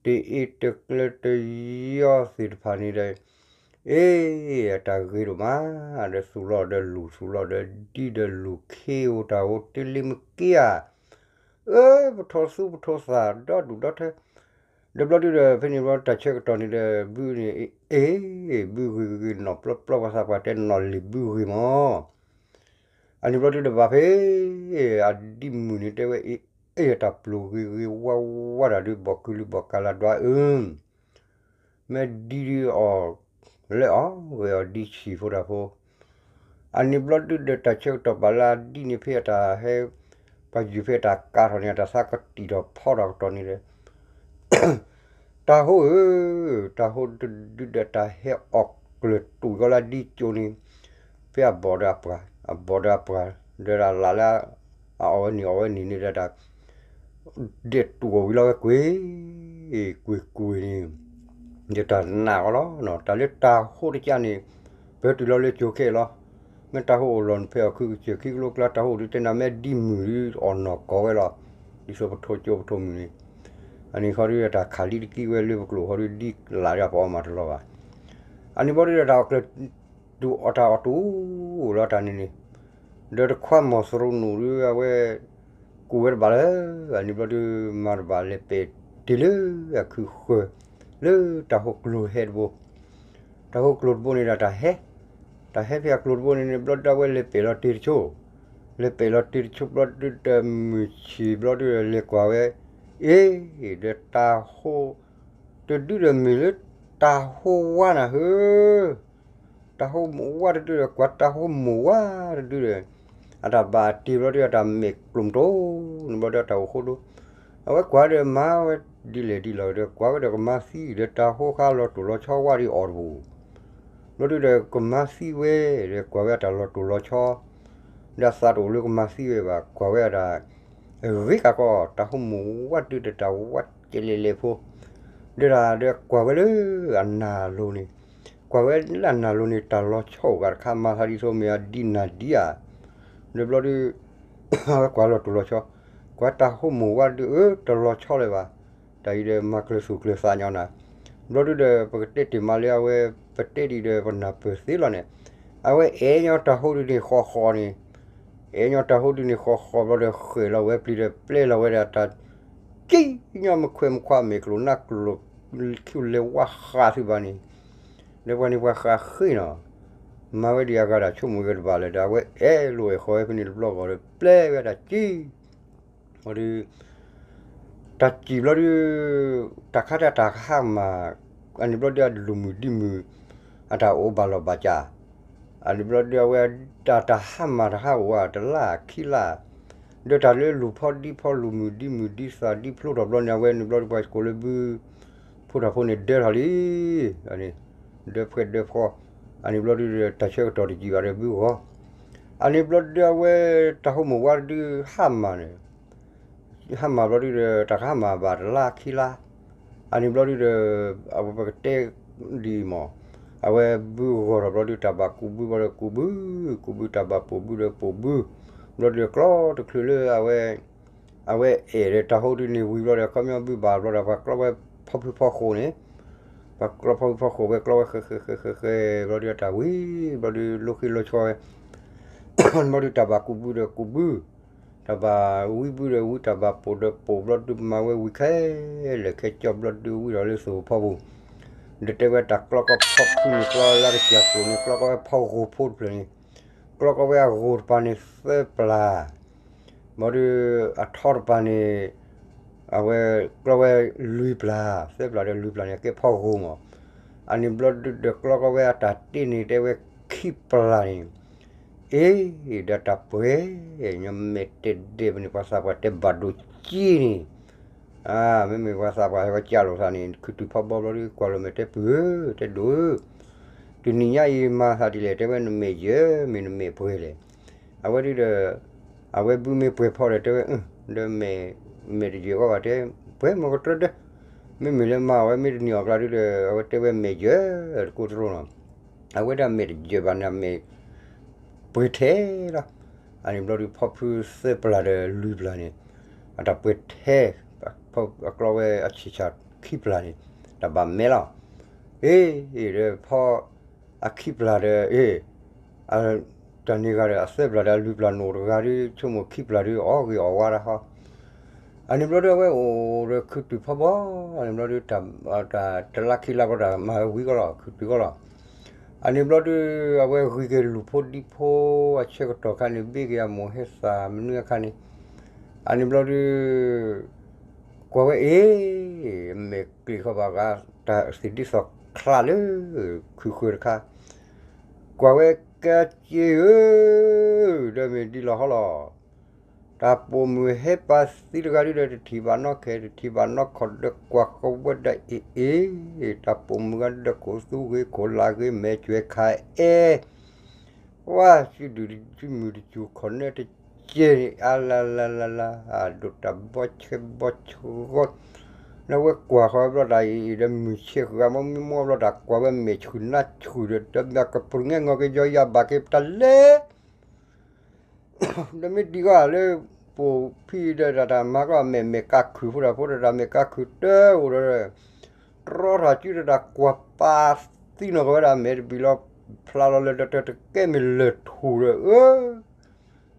တအ့တကျၢတယီသ့ၣ်တဖၣ်န့ၣ်ဒီး အ့ၣ် အတၢ်ဂ့ၤဒိၣ်မး ဒီးသူၣ်လီၤဒီးလူၢ် သူၣ်လီၤဒီးဒ်ဒီးလူၢ် ခ့ဧိၤတၢ်ဧိၤ တ့လ့မ့ၢ်က့ဧါ အၢ ပထိးသူပထိးသးဒီဒူၣ်ဒီထၢ, ဒီးဘျီဒုဒီး ဖဲန့ၣ်ဘျီတၢ်ဆၢကတီၢ်န့ၣ်ဒီး ဘုန့ၣ် အ့ ဘုဂ့ၤဂ့ၤဂ့ၤ နီၢ်ပျီပျီ ပှၤသးပှၢ်တဲ နီၢ်လံၤဘုဂ့ၤမး, အန့ၣ်ဘျီဒုဒီးဘၣ်ဖဲ အဒံၣ်မုၣ်န့ၣ်တဲဝဲ အ့ အ့ တၢ်ပျိၢ်ဂ့ၤဂ့ၤဝါဝါတၢ်ဒုး ဘီၣ်ကုလံၤဘီၣ်ကးလၤဒွးအၢ မ့ၢ်ဒံဒုးအီၣ် လၢအီၣ်ဂ့ၤအီၣ်ဒံဆံၣ်ဖိတၢ်ဖိ, အန့ၣ်ဘျီဒုဒီးတၢ်ဆၢကတီၢ်ပာ်လၢအဒံန့ၣ် ဖဲအတၢ်ဟဲ ပှၤယုၢ်ဖဲတၢ်ကးထီၣ်န့ၣ် အတၢ်သးကတံာ်ထီၣ်ဖီထီၣ်ကတီၢ်န့ၣ်ဒီး တၢ်ဟိဧၢ, တၢ်ဟိတဒုဒီးတၢ်ဟဲအီၣ်ကျၢၤတူာ်ကီလၢဒံကၠိန့ၣ်, ဖဲအဘီၣ်ဒီးအပှၤ, အဘီၣ်ဒီးအပှၤ, ဒီးတၢ်လၢ်လၢ အအီၣ်ဝဲန့ၣ်အီၣ်ဝဲန့ၣ်န့ၣ်ဒီးတၢ် ဒဲးတူာ်အီၣ်ဝံၤလီၤဝဲကွ့ၢ်, ကွ့ၢ်ကွ့ၢ်န့ၣ်, ဒီးတၢ်နာ်အီၤလီၤ. တၢ်လၢတၢ်ဟိတကးန့ၣ် ပတုၤလီၤလၢကၠိခဲအံၤလီၤ. မ့ၢ်တၢ်ဟိအိၣ်လီၤနဖဲအီၣ်ခုကစၢၢ်ခံကလိကျါ တၢ်ဟိအိၣ်ဒုးတဲနၤမ့ၢ်ဒံမုၢ်ဒုးအီၣ်နီၢ်ကီၢ်ဝဲလီၤ. ဒ်သိးပထိကၠိပထိမုၢ်န့ၣ်, အန့ၣ်ခီဒုးတၢ်ခးလံတကံဝဲလၢပကျိာ်ခီဒုးဒ်လၢ်ဒီးပအီၣ်မးတလီၤဘၣ်. အန့ၣ်ဘျီဒုးဒီးတၢ်အီၣ်ကျၢၤ တူာ်အီၣ်တၢ်အီၣ်တူာ်လီၤတၢ်န့ၣ်န့ၣ်, ဒီးတခွါမီၢ်သရူးနူၣ်ဒုးအဝဲ ကူၣ်ဝဲတဘၣ်လၢၤ, အန့ၣ်ဘျီဒုး မၤတဘၣ်လဲၤပဲာ်တ့ၢ်လၢအခုဃၢၤ လၢတၢ်ဟိကျိၤဟဲတဘိ, တၢ်ဟိကျိၤတဘိန့ၣ်ဒီးတၢ်ဟဲ, တၢ်ဟဲဖဲအကျိၤတဘိန့ၣ်န့ၣ် ဘျီဒုးအဝဲလဲၤပဲာ်လီၤတ့ၢ်တဆိ, လဲၤပဲာ်လီၤတ့ၢ်တဆိဘျီဒုးဒီးမုၢ်ဆ့ၣ်ဘျီဒုးဒီးလဲၤကွၢ်ဝဲ, အ့ ဒီးတၢ်ဟိ တဒုဒီးမ့ၢ်လၢတၢ်ဟိဝါနၤဧၢ တၢ်ဟိမူးဝါတဒုဒီး ကွၢ်တၢ်ဟိမူးဝါတဒုဒီး, အတၢ်ဘၣ်တ့ၢ်ဘျီဒုး အတၢ်မဲာ်ကျိၤမတိၢ်န့ၣ်ဘျီဒုး အတၢ်အိၣ်ဃိဒိ, အဝဲကွၢ်ဒီးမၤဝဲဒ်လဲၣ်ဒ်လဲၣ်ဒီး ကွၢ်ဝဲဒီးကမါသံဒီး တၢ်ဟိဃါလီၤတိၢ်လီၤဆီဝါဒ်အီၣ်တပူၤ, ဘျီဒုးဒီးကမါသံဝဲဒီး ကွၢ်ဝဲအတၢ်လီၤတိၢ်လီၤဆီ ဒီးအသးတအိၣ်လၢကမါသံဝဲဘၣ် ကွၢ်ဝဲအတၢ် ဂ့ၤကးကီး တၢ်ဟိမူးဝါတဒုဒီးတၢ်ဝါကဲလဲၣ်လဲၣ်ဖိ, ဒီးတၢ်ဒီးကွၢ်ဝဲလၢအနၢ်လိၤန့ၣ်, ကွၢ်ဝဲလၢအနၢ်လိၤန့ၣ် တၢ်လီၤဆီအိၣ်ဂၤတခါ မၤသးဒ်သိးမ့ၢ်အဒံနၤဒံဧါ, ဒီးဘျီဒုး အဝဲကွၢ်လီၤတိၢ်လီၤဆီ, ကွၢ်တၢ်ဟိမူးဝါတဒု အၢ တလီၤဆီလၢၤဘၣ်, တၢ်အံၤဒီးမၤကျၢၤသူၣ်ကျၢၤသးညီနၤ, ဘျီဒုးဒီး ပကတဲတ့ၢ်မးလၢအဝဲ ပတဲဒ်ဒီးပနၢ်ပၢၢ်သ့လီၤန့ၣ်, အဝဲအဲၣ်ညီတၢ်ဟိဒုန့ၣ်ဃီဃီန့ၣ် အဲၣ်ညီတၢ်ဟိဒုန့ၣ်ဃီဃီဘျီဒီး ဃဲးလီၤဝဲပျံၤဒီးပျဲလီၤဝဲဒီးတၢ် ကံညီမခွဲးမခွါမဲာ်ကျိၤနါကျိၤ ခံလဲၤဝါဃးသုဘၣ်န့ၣ်, ဒီးပှၤန့ၣ်ပှၤဃးဃ့နီၤ, မၤဝဲဒ်အဂၤဒၣ်ဆိကမိၣ်ဂ့ၤတဘၣ်လၢၤဒီး အဝဲအဲၣ်လိာ်အဲၣ်ဃီဝဲဖဲန့ၣ်တဘျီဂီၢ်ဒီး ပျဲဝဲဒၣ်ကံ ဘျီဒုး တၢ်စံၣ်ဘျီဒုး တၢ်ခါတၢ်တၢ်ကဟါမၢ်, အန့ၣ်ဘျီဒုးအလူၤမုၢ်ဒံမုၢ် အတၢ်အိၣ်ဘၣ်လီၢ်ဘၣ်စး, အန့ၣ်ဘျီဒုးအဝဲ တၢ်တၢ်ဟါမၢ်တဟါအိၣ်ဝဲတလါခံလါ, ဒီးတၢ်လၢလူၤဖီဒံဖီလူၤမုၢ်ဒံမုၢ်ဒံသးဒံဖျိထီၣ်ဘျီန့ၣ် အဝဲန့ၣ်ဘျီဒုးပှၤကိးလၢဘု ဖိတၢ်ဖိန့ၣ်ဒၢထီၣ်လံ, ဒၢဖှဲဒၢဖီ, အန့ၣ်ဘျီဒုးဒီးတၢ်ဆၢကတီၢ်တယံာ်ဘၣ်ဒီးဘုဂီၢ်, အန့ၣ်ဘျီဒုးအဝဲ တၢ်ဟိမူးဝါတဒုဟါမၢ်န့ၣ် ဟါမၢ်ဘျီဒုဒီး တၢ်ကဟါမၢ်ဘၣ်တလါခံလါ, အန့ၣ်ဘျီဒုဒီး အဝဲပကတဲဒ်အံၤမး, အဝဲဘုဂီၢ်ထီၣ်ဘျီဒု တၢ်ဘၣ်ကူးဘုဘျီဒီးကူးဘု, ကူးဘုတၢ်ဘၣ်ပိာ်ဘုဒီးပိာ်ဘု, ဘျီဒုဒီးကျီတချုးလၢအဝဲ အဝဲအဲၣ်ဒီးတၢ်ဟိဒုန့ၣ်ဝံၤဘျီဒီး ခီပညီဘုဘၣ်ဘျီဒီး ပှၤကျီဝဲဖီဖုဖီဃိန့ၣ်, ပှၤကျီဖီဖုဖီဃိဝဲကျီဝဲဃဲဃဲဃဲဃဲဃဲ ဘျီဒုတၢ်ဝံၤ, ဘျီဒုလိဃ့လိဆီဝဲ ဘျီဒုတၢ်ဘၣ်ကူးဘုဒီးကူးဘု, တၢ်ဘၣ်ဝံဘုဒီးဝံ, တၢ်ဘၣ်ပိာ်ဒီးပိာ်, ဘျီဒုမၤဝဲဝံၤခဲလၢာ်ခဲဆ့ ဘျီဒုဝံထီၣ်လၢသိၣ်ဖီပူၤ, ဒီးတဲဝဲတၢ်ကျီကီဖီဖုန့ၣ် ကျီလၢကစၢ်ကျိၤန့ၣ် ကျီကီဝဲဖီဂိၤဖိတဖျၢၣ်န့ၣ်, ကျီကီဝဲအဂိၤတပၤန့ၣ်သၢပျၢ်, ဘျီဒုအထီတပၤန့ၣ် အဝဲကျီဝဲလွံၢ်ပျၢ်, သၢပျၢ်ဒီးလွံၢ်ပျၢ်န့ၣ် အကဲဖီဂိၤမး, အန့ၣ်ဘျီဒုဒီးကျီကီဝဲအတၢ်တ့န့ၣ် တဲဝဲခံပျၢ်န့ၣ် အ့ ဒီးတၢ်ပှဲၤ, ညီမဲာ်တဲဒဲးပန့ၣ် ပှၤသးပှၢ်တဲဘၣ်ဒိကံန့ၣ်, မ့မ့ၢ်ပှၤသးပှၢ်ဟဲဝဲကၢ်လိာ်သးန့ၣ် ခုတုၤဖီဘီဘျီဒု ကွၢ်လိာ်မဲာ်တဲပုၢ်ဧၢ, တဲဒိၣ်ဧၢ, တနံၤညါအံၤမၤသးဒ်လဲၣ် တဲဝဲနမဲာ်ယၢၤ မ့ၢ်နမဲာ်ပှဲၤလဲၣ်, အဝဲဒုဒီး အဝဲဘုမ့ၢ်ပှဲၤဖီဒီးတဲဝဲ ဒီးမဲာ်တယၢၤဃီဘၣ်တဲ ပှဲၤမ့ၢ်ကတြၢဒၢ, မ့မ့ၢ်လၢမၤအဝဲမ့ၢ်တနံၤအီၣ်ကျါဒုဒီး အဝဲတဲဝဲမဲာ်ယၢၤတကိးတရိနီၤ, အဝဲဒၣ်မဲာ်တယၢၤဘၣ်န့ၣ် မဲာ်ပှဲၤထဲလီၤ, အန့ၣ်ဘျီဒုဖီဖုသၢပျၢ်ဒီးလွံၢ်ပျၢ်န့ၣ် အတၢ်ပှဲၤထဲ, အကျီဝဲအဆံၣ်ဆၣ်ခံပျၢ်န့ၣ် တၢ်ဘၣ်မဲလီၤ, အ့ ဒီးဖီ အခံပျၢ်ဒီး အ့ တၢ်န့ၢ်ဂၤဒီး အသၢပျၢ်ဒီးအလွံၢ်ပျၢ်န့ၣ်အိၣ်တဂၤဒု ဆိကမိၣ်ခံပျၢ်ဒု အီၣ်ဂ့ၤအီၣ်ဝါတၢ်ဟီ, အန့ၣ်ဘျီဒုး အဝဲအိၣ်ဒီးခုတုၤဖီဘီ, အန့ၣ်ဘျီဒုး တၢ်တလါခံလါဘျီတၢ်မၤဝံၤကီးလီၤ, ခုတုၤကီးလီၤ. အန့ၣ်ဘျီဒုး အဝဲဂံၤက့ၤလူၤဖိဒံဖိအဆၢကတီၢ်ခါန့ၣ် ဘ့ၣ်က့ၤအမိၢ်ဟဲသၣ်မနုၤအခါန့ၣ်, အန့ၣ်ဘျီဒုး ကွၢ်ဝဲအ့ၣ်, မဲာ်ကျ့ၤဃီဘၣ်ဂၤ တၢ်သ့ၣ်ဒ်သိးချးလၢ ခုဃၢၤတခါ, ကွၢ်ဝဲကဲက့ၤဧၢ, ဒီးမ့ၢ်ဒ်လီၤဟီလီၤ. တၢ်ပိာ်မုၣ်ဟဲပာ်သံတဂၤဒုဒီး တထံၣ်ဘၣ်နီၣ်ခဲ တထံၣ်ဘၣ်နီၣ်ခီၣ်ဒီးကွၢ်ဃီဝဲဒၣ်အ့ၣ်အ့ၣ်, တၢ်ပိာ်မုၣ်ဂၤဒုဒီး ခိၣ်သူဂ့ၤခိၣ်လၢ်ဂ့ၤ မဲာ်ကွဲးခးအဲၣ်, ဝါ စုဒုၣ်တစုမုၢ်တစူၤခီၣ်နၢတကဲန့ၣ် အါလါလါလါလါ ဒိၣ်တၢ်ဘီဆဲဘီဆှီ ဒီးဝဲကွၢ်ဃီဘျီတၢ်အ့ၣ်အ့ၣ်ဒီး မုၢ်ဆဲးဃုာ်ဂၤမီမီဘျီတၢ်ကွၢ်ဝဲမဲာ်ဆှုၣ်နါဆှုၣ်ဒီး တဘၣ်ကပြုၢ်ငဲငီၢ်က့ၤယီၤယၤဘၣ်က့ၤတၢ်လဲၤ ဒီးမ့ၢ်ဒံးကီးလၢ ပိာ်ဖံဒီးတၢ်တၢ်မၤကီး မဲာ်မဲာ်ကါခုၣ်ဖိတၢ်ဖိဒီးတၢ်မဲာ်ကါခုၣ်တၢ်အိၣ်ဒီး တြီထီၣ်စုဒီးတၢ်ကွၢ်ပာ်သံနီၢ်ကီၢ်ဝဲဒၣ်မဲာ်တဘံၤလီၤ ဖျါလီၤလၢတၢ်တကဲမ့ၢ်လၢၢ်ထူၣ်ဒီး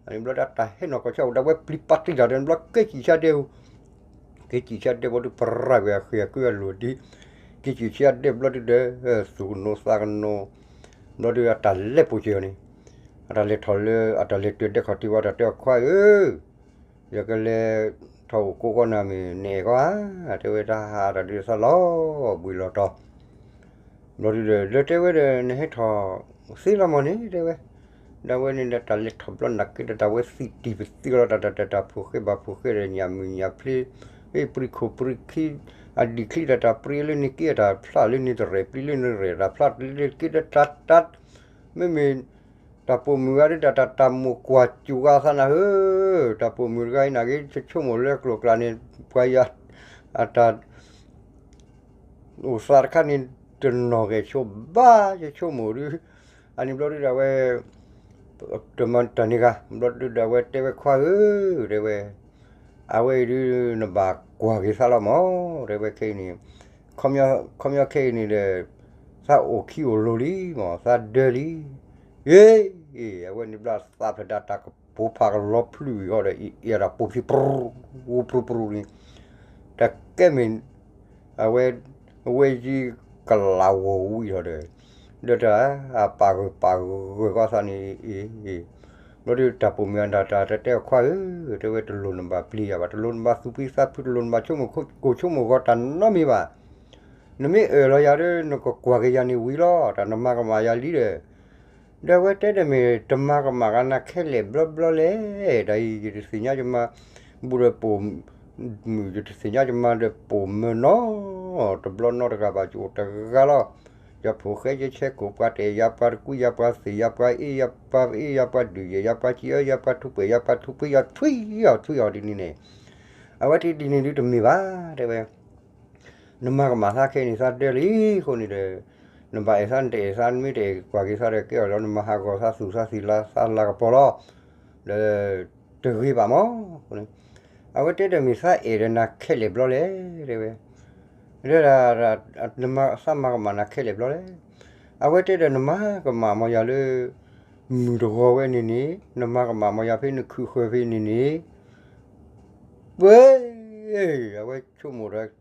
အန့ၣ်ဘျီတၢ်ဟဲနီၢ်ကီၢ်ဆၢအိၣ်ဒၣ်ဝဲပျံၤပာ်တံၢ်တၢ်ဒီးဘျီက့ၤစံၣ်ဆါဒဲအိၣ် က့ၤစံၣ်ဆါဒဲဘျီဒုး ပရၢ်ကွံာ်အဃ့ၢ်အကုအလိၤဒ် က့ၤစံၣ်ဆါဒဲဘျီဒုဒီး သူၣ်ကနိးသးကနိး ဘျီဒုအတၢ်လဲၤပိာ်စၢၤအီၤန့ၣ် အတၢ်လဲၤထီၣ်လၢ အတၢ်လဲၤတုၤဒဲခီၣ်ထံးဝဲ တၢ်တဲအီၤခွါဧၢ ယကလဲၤထီၣ်အိၣ်ကိးဂီၢ်နၤမ့ၢ်နအဲၣ်ကီဧါ တဲဝဲတၢ်ဟးတၢ်ဒုးသးလီၤဘှံးလီၤတီၤ ဘျီဒုဒီး လၢတဲဝဲဒီး နဟဲထီၣ်သ့လီၤမၢ်န့ၣ် တဲဝဲ ဒၣ်ဝဲန့ၣ်ဒီးတၢ်လဲၤထီၣ်ဘျီနၤက့ဒီး တၢ်ဝဲသံၣ်တံၢ်ပသံလီၤ တၢ်တၢ်တၢ်တၢ်ဖိဃဲဘၣ်ဖိဃဲဒီး ညၣ်မုၢ်ညၣ်ဖျ့ ပရံခိၣ်ပရံခံ အဒံၣ်ချံတၢ်တၢ်ပရံလၢန့ၣ်က့ အတၢ်ဖျါလၢန့ၣ်တရဲၣ်ပျံၤလၢန့ၣ်ရဲၣ် တၢ်ဖျါလၢက့ဒီးတၢ်တၢ် မ့မ့ၢ် တၢ်ပိာ်မုၣ်ဂၤဒီးတၢ်တၢ်တၢ်မိၢ်ကွၢ်စူၤဂၤသးနၤဧၢ, တၢ်ပိာ်မုၣ်တဂၤအံၤနာ်က့ ယဆိကမိၣ်လၢကျိၤကျဲန့ၣ် ပှၤယၤ အတၢ် အိၣ်သးတခါန့ၣ် တနီၢ်ဂဲၤဆိဘၣ် ယဆိကမိၣ်ဒုး အန့ၣ်ဘျီဒုဒီးအဝဲ တမၤတၢ်န့ၢ်ဂၤ ဘျီဒုဒီးအဝဲတဲဝဲခွါဧၢ တဲဝဲ အဝဲအံၤဒုး နဘၣ်ကွၢ်က့ၤသးလီၤမၢ် တဲဝဲခဲအံၤန့ၣ် ခီပညီခဲအံၤန့ၣ်ဒီး သးအိၣ်ခံအိၣ်လိၤလံမၢ် သးဒၢလံ ယ့ အဝဲန့ၣ်ဘျီသးဖျၢၣ်ဒၣ်တၢ်ကပိာ်ဖးကလီၤဖျုးအံၤဃီဒီး အံၤအံၤတၢ်ပိာ်ဖံး ပြူပြူပြူန့ၣ် တၢ်ကဲမ့ၢ် အဝဲ အဝဲယံၤကလးဝီၤဝံၤထီၣ်ဒီး ဒီးတၢ် အပာ်ဂၢၢ်ပာ်ဂၢၢ်ကီသးန့ၣ် အ့ၣ် ဘျီဒုးတၢ်ပိာ်မုၣ်အတၢ်တၢ်တဲအီၤခွါဧၢ တဲဝဲတလိၣ်နဘၣ်ပျံၤယၤဘၣ် တလိၣ်နဘၣ်သူၣ်ဖှံသးဖု တလိၣ်နဘၣ်ဆိကမိၣ်ကိၢ်ဆိကမိၣ်ဂီၤတၢ်နီတမံၤဘၣ် နမ့ၢ်အၢၣ်လီၤယၤဒီး နကကွၢ်က့ၤယၤန့ၣ်ဝံၤလီၤ တၢ်နမၤကမၣ်ယၤလံဒီး ဒီးအဝဲတဲဒီးမ့ၢ် တမၤကမၣ်ဂၤနၤခဲလၢာ်ဘျီဘျီလဲၣ် တၢ်အံၤယတသ့ၣ်ညါယမါ ဘူးဒီးပိာ်မုၣ် ယတသ့ၣ်ညါယမါဒီးပိာ်မုၣ်နီတဘျီနီတဂၤဘၣ် ယအိၣ်တဂၤလီၤ ယဖိၣ်ဃဲယဆဲကိၣ်ပှၤတအဲၣ်ယၤ ပှၤတကွံယၤ ပှၤသ့ၣ်ယၤ ပှၤအ့ၣ်ယၤ ပှၤအ့ၣ်ယၤ ပှၤဒုးယဲၢ်ယၤ ပှၤစံးအၢယၤ ပှၤထူးပှဲၤယၤ ပှၤထူးဖှံယၤ ထွံၣ်အီၤထွံၣ်အီၤဒ်န့ၣ်န့ၣ် အဝဲတဒ်န့ၣ်ဒုးတမ့ၢ်ဘၣ် တဲဝဲ နမၤကမၣ်သးခဲအံၤန့ၣ် သးဒၢလံအဃိန့ၣ်ဒီး နဘၣ်အဲၣ်သးနတအဲၣ်သး နမ့ၢ်တအဲၣ်ကွၢ်က့ၤသးဒီးကဲအီၤလီၤ နမၤဟးဂီၤသးသူၣ်သးသံၣ်လါသးလၤကပီၤလီၤ ဒီးတဂ့ၤဘၣ်မၢ် အဝဲတဲဒီးမ့ၢ်သးအဲၣ်ဒီးနၤခဲလၢာ်ဘျီလဲၣ် တဲဝဲ ဒီး သးမၤကမၣ်နၤခဲလၢာ်ဘျီလဲၣ် အဝဲတဲဒီးနမၤကမၣ်မၢ်ယၤလၢ မုၢ်တဂီၤဝဲန့ၣ်န့ၣ် နမၤကမၣ်မၢ်ယၤဖဲနခုဃၢၤဖဲန့ၣ်န့ၣ် ပှဲၤ အဝဲဆိကမိၣ်ဒီး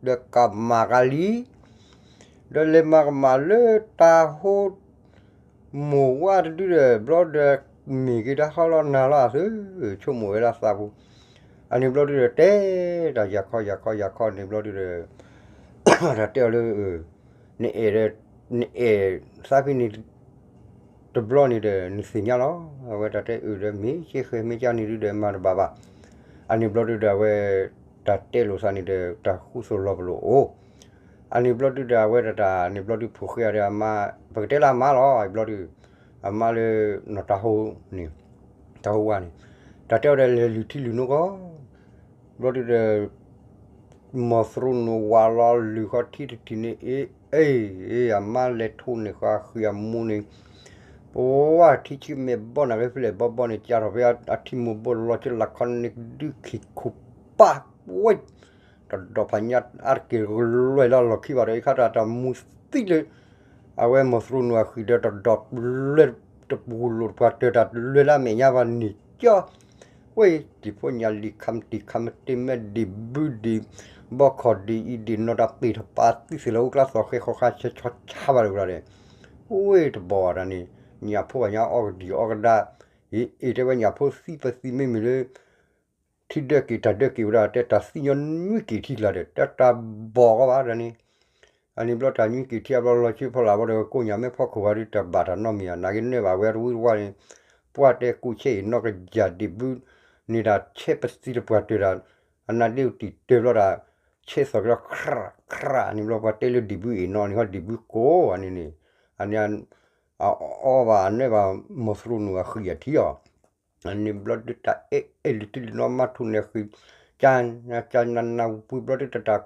ဒီးကမၣ်ကလံ ဒီးလဲၤမၤကမၣ်လၢတၢ်ဟိ မိၢ်ဝါတဒုဒီး ဘျီဒီး မ့ၢ်က့ၤတၢ်ဟီလီၤနၤလီၤအသု ဆိကမိၣ်ဝဲဒၣ်သးပူၤ အန့ၣ်ဘျီဒုဒီး တဲတၢ်ယၤခီယၤခီယၤခီန့ၣ်ဘျီဒုဒီး တၢ်တဲအီၤလၢ နအဲၣ်ဒီး နအဲၣ်သးဖဲန့ၣ် တဘျီန့ၣ်ဒီး နသ့ၣ်ညါလီၤ အဝဲတၢ်တဲအုးဒီး မ့ၢ်ကဲဃဲၤမ့ၢ်ကန့ၣ်ဒုဒီး မၤတဘၣ်ဘၣ် အန့ၣ်ဘျီဒုဒီး အဝဲ တၢ်တဲလိာ်သးန့ၣ်ဒီး တၢ်ဃူသိၣ်လီၤပလိာ်အိၣ် အန့ၣ်ဘျီဒုဒီး အဝဲတၢ်တၢ်န့ၣ်ဘျီဒု ဖိၣ်ဃဲအီၤဒီးအမါ ပကတဲလၢအမါလီၤ ဘျီဒု အမါလၢ နီၢ်တၢ်ဟိန့ၣ် တၢ်ဟိဝါန့ၣ် တၢ်တဲအီၤဒီးလဲၤလုၢ်ထံလုၢ်နိကီၢ် ဘျီဒုဒီး မီၢ်သရူးနုာ်ဝးလီၤလုၢ်ဃီထံတထံၣ်န့ၣ် အ့ၣ် အ့ၣ် အမါလဲၤထိးန့ၢ်ဃီအဃံအမူန့ၣ် ပဝဲထံဆံမဲာ်ဘီနၤဂ့ၤဖဲလဲၣ်ဘီဘီန့ၣ် ကၢ်ထီၣ်ဖဲအထံမိၢ်ဘိလီၤကလးခီန့ၣ် ကဒုခံခိၣ်ပၢ်ဝဲ တဒီးဖးညါအါတက့ၢ်လွဲၢ်လၢလီၢ်ခံဘၣ်ဒီး အံၤခါတၢ်တၢ်မူသံလၢ အဝဲမီၢ်သရူးနုာ်အဃံဒီးတဒီးလွဲၢ်တပူၤလိာ်တပှၤတၢၢ်တၢ်လွဲၢ်လၢအမဲာ်ညါဘၣ်န့ၣ်ကၠီ ဝ့ၢ်တံၤဖိညၣ်လံၤခါမတံၤခါမတ့မဲာ်ဒံးဘုဒံး ဘီၣ်ခီၣ်ဒံးအံၤဒံးနီၢ်တၢ်ပ့ၤထီၣ်ပာ်သံသ့ၣ်လၢအိၣ်ကျါသီၣ်ဃဲဃီဃါဆဲဆီဆါဘၣ်တဝံၤလီၤဒီး ဝ့ၢ်တဘီၣ်တၢ်န့ၣ် ညၣ်ဖိဘၣ်ညါအီၣ်ကဒံၣ်အီၣ်ကဒါ အ့ၣ်အ့ၣ်တဲဝဲညၣ်ဖိသံပသံမ့မ့ၢ်လၢ ထံဒၢက့ၤတၢ်ဒၢက့ၤဝဲဒၣ် တဲတၢ်သံညီနွံက့ၤထံကျါဒီး တၢ်တၢ်ဘီၣ်ကီဘၣ်တၢ်န့ၣ် အန့ၣ်ဘျီတၢ်နွံက့ၤထံအဘျီလီၤဆံဖီလာ်ဘၣ်ဒီး ကိးညၣ်မဲဖီခိၣ်ဂၤဒုး တၢ်ဘၣ်တၢ်နီတမံၤဧါ နာ်က့နၢဘၣ်ဝဲတဝံတဝါန့ၣ် ပှၢ်တဲကူၣ်ဆဲအ့ၣ်နီၢ်ကယၤဒံးဘု န့ၣ်ဒၣ်ဆဲပသံတပှၢ်တၢၢ်ဒၣ် အနါဒ့တံာ်တၢၢ်ဘျီဒၣ် ဆဲသီၣ်က့ၤလီၤ ခရၣ်ခရၣ်န့ၣ်ဘျီ ပှၤတဲလၢဒံးဘုအ့ၣ်နီၢ်န့ၣ်ဟီ ဒံးဘုကိးအန့ၣ်န့ၣ် အန့ၣ် အအီၣ်ဘၣ်အနၢဘၣ် မိၢ်သရူးနူာ်အဃံအထံအီၤ အန့ၣ်ဘျီဒုးတၢ်အဲၣ်အဲၣ်လံၤတံၢ်လံၤနီၢ်မးထူၣ်န့ၣ်ဃံ ကနနဝံၤဘျီဒုးတၢ်တၢ်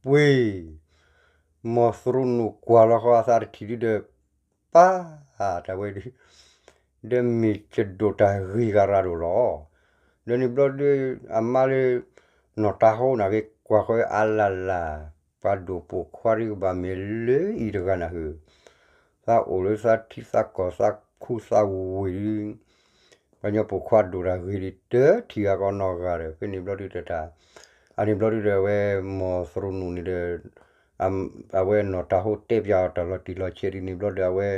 ပှ့ၤ မိၢ်သရူးနူာ်ကွၢ်လီၤဃီအသးတထံၣ်ဒုးဒီး ပၢ် တၢ်ဝဲဒုး ဒီးမ့ၢ်ကဒိၣ်တၢ်ဂ့ၤဂၤရၤဒိၣ်လီၤ. ဒီးန့ၣ်ဘျီဒုး အမါလၢ နီၢ်တၤဟိနၢ်ဂ့ၤ ကွၢ်ဃီအလၢ်လၢ် ပှၤဒိၣ်ပိာ်ခွါဒုးကဘၣ်မ့ၢ်လၢအံၤတဂၤနၢ်ဟၢၣ် သးအိၣ်လၢသးထံသးကီၢ်သးခူသးဝ့ၢ်ဒုး ပှၤကညီပိာ်ခွါဒိၣ်တၢ်ဂ့ၤဒံး တထံၣ်ဂၤကီနီၢ်ဂၤဒီး ဖဲန့ၣ်ဘျီဒုးတၢ် အန့ၣ်ဘျီဒုးဒီးအဝဲမိၢ်သရူးနူာ်န့ၣ်ဒီး အဝဲနီၢ်တၤဟိတဲပၠးအီၤတၢ်လီၤတံၢ်လီၤဆဲးဒ်န့ၣ်ဘျီဒီးအဝဲ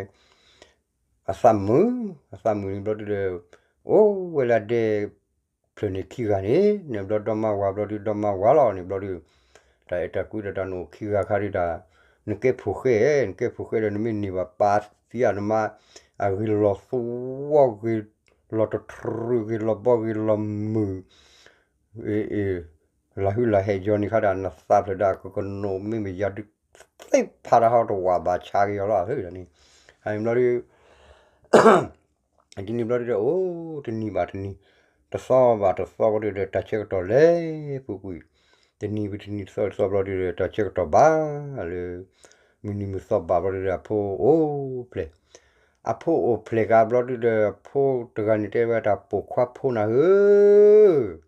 အသးမုာ် အသးမုာ်န့ၣ်ဘျီဒုးဒီး အိၣ်ဝဲလၢဒဲ ဖျၢၣ်န့ၣ်ခံဂၤန့ၣ် န့ၣ်ဘျီဒီမါဝၤဘျီဒုး ဒီမါဝၤလီၤန့ၣ်ဘျီဒုး တၢ်အဲၣ်တၢ်ကွံဒီးတၢ်နအိၣ်ခံဂၤခါဒုးတၢ် နကဲဖိၣ်ဃဲ နကဲဖိၣ်ဃဲဒီး နမ့ၢ်န့ၢ်ဘၣ်ပာ်သံအနမါ အဂ့ၤလီၤသဝီ ဂ့ၤလီၤတထြူ ဂ့ၤလီၤဘီ ဂ့ၤလီၤမုၢ် အ့ၣ် လၢဟုလၢဟဲယီၤန့ၣ်ခါဒၣ် နသးဖျၢၣ်ဒၣ်ကကနိး မ့မ့ၢ်ယၤဒုး သ့ၣ်ဖးတၢ်ဟီတဝးဘၣ်ဆါက့ၤအီၤလီၤ အန့ၣ် အန့ၣ်ဘျီဒုး ဒ်န့ၣ်ဘျီဒုးဒီး အိၣ်တနံၤဘၣ်တနံၤ တသီဘၣ်တသီဘျီဒုးဒီး တၢ်ဆၢကတီၢ်လဲၤပူၤကွံာ် တနံၤဝံၤတနံၤ တသီတသီဘျီဒုးဒီး တၢ်ဆၢကတီၢ်ဘၣ်လၢ မုၢ်နံၤမုၢ်သီဘၣ်ဘျီဒုးဒီး အဖိအိၣ်ဖျဲၣ် အဖိအိၣ်ဖျဲၣ်ဂၤဘျီဒုးဒီး အဖိတဂၤန့ၣ်တဲဝဲတၢ်ပိာ်ခွါဖိနၢ်ဧၢ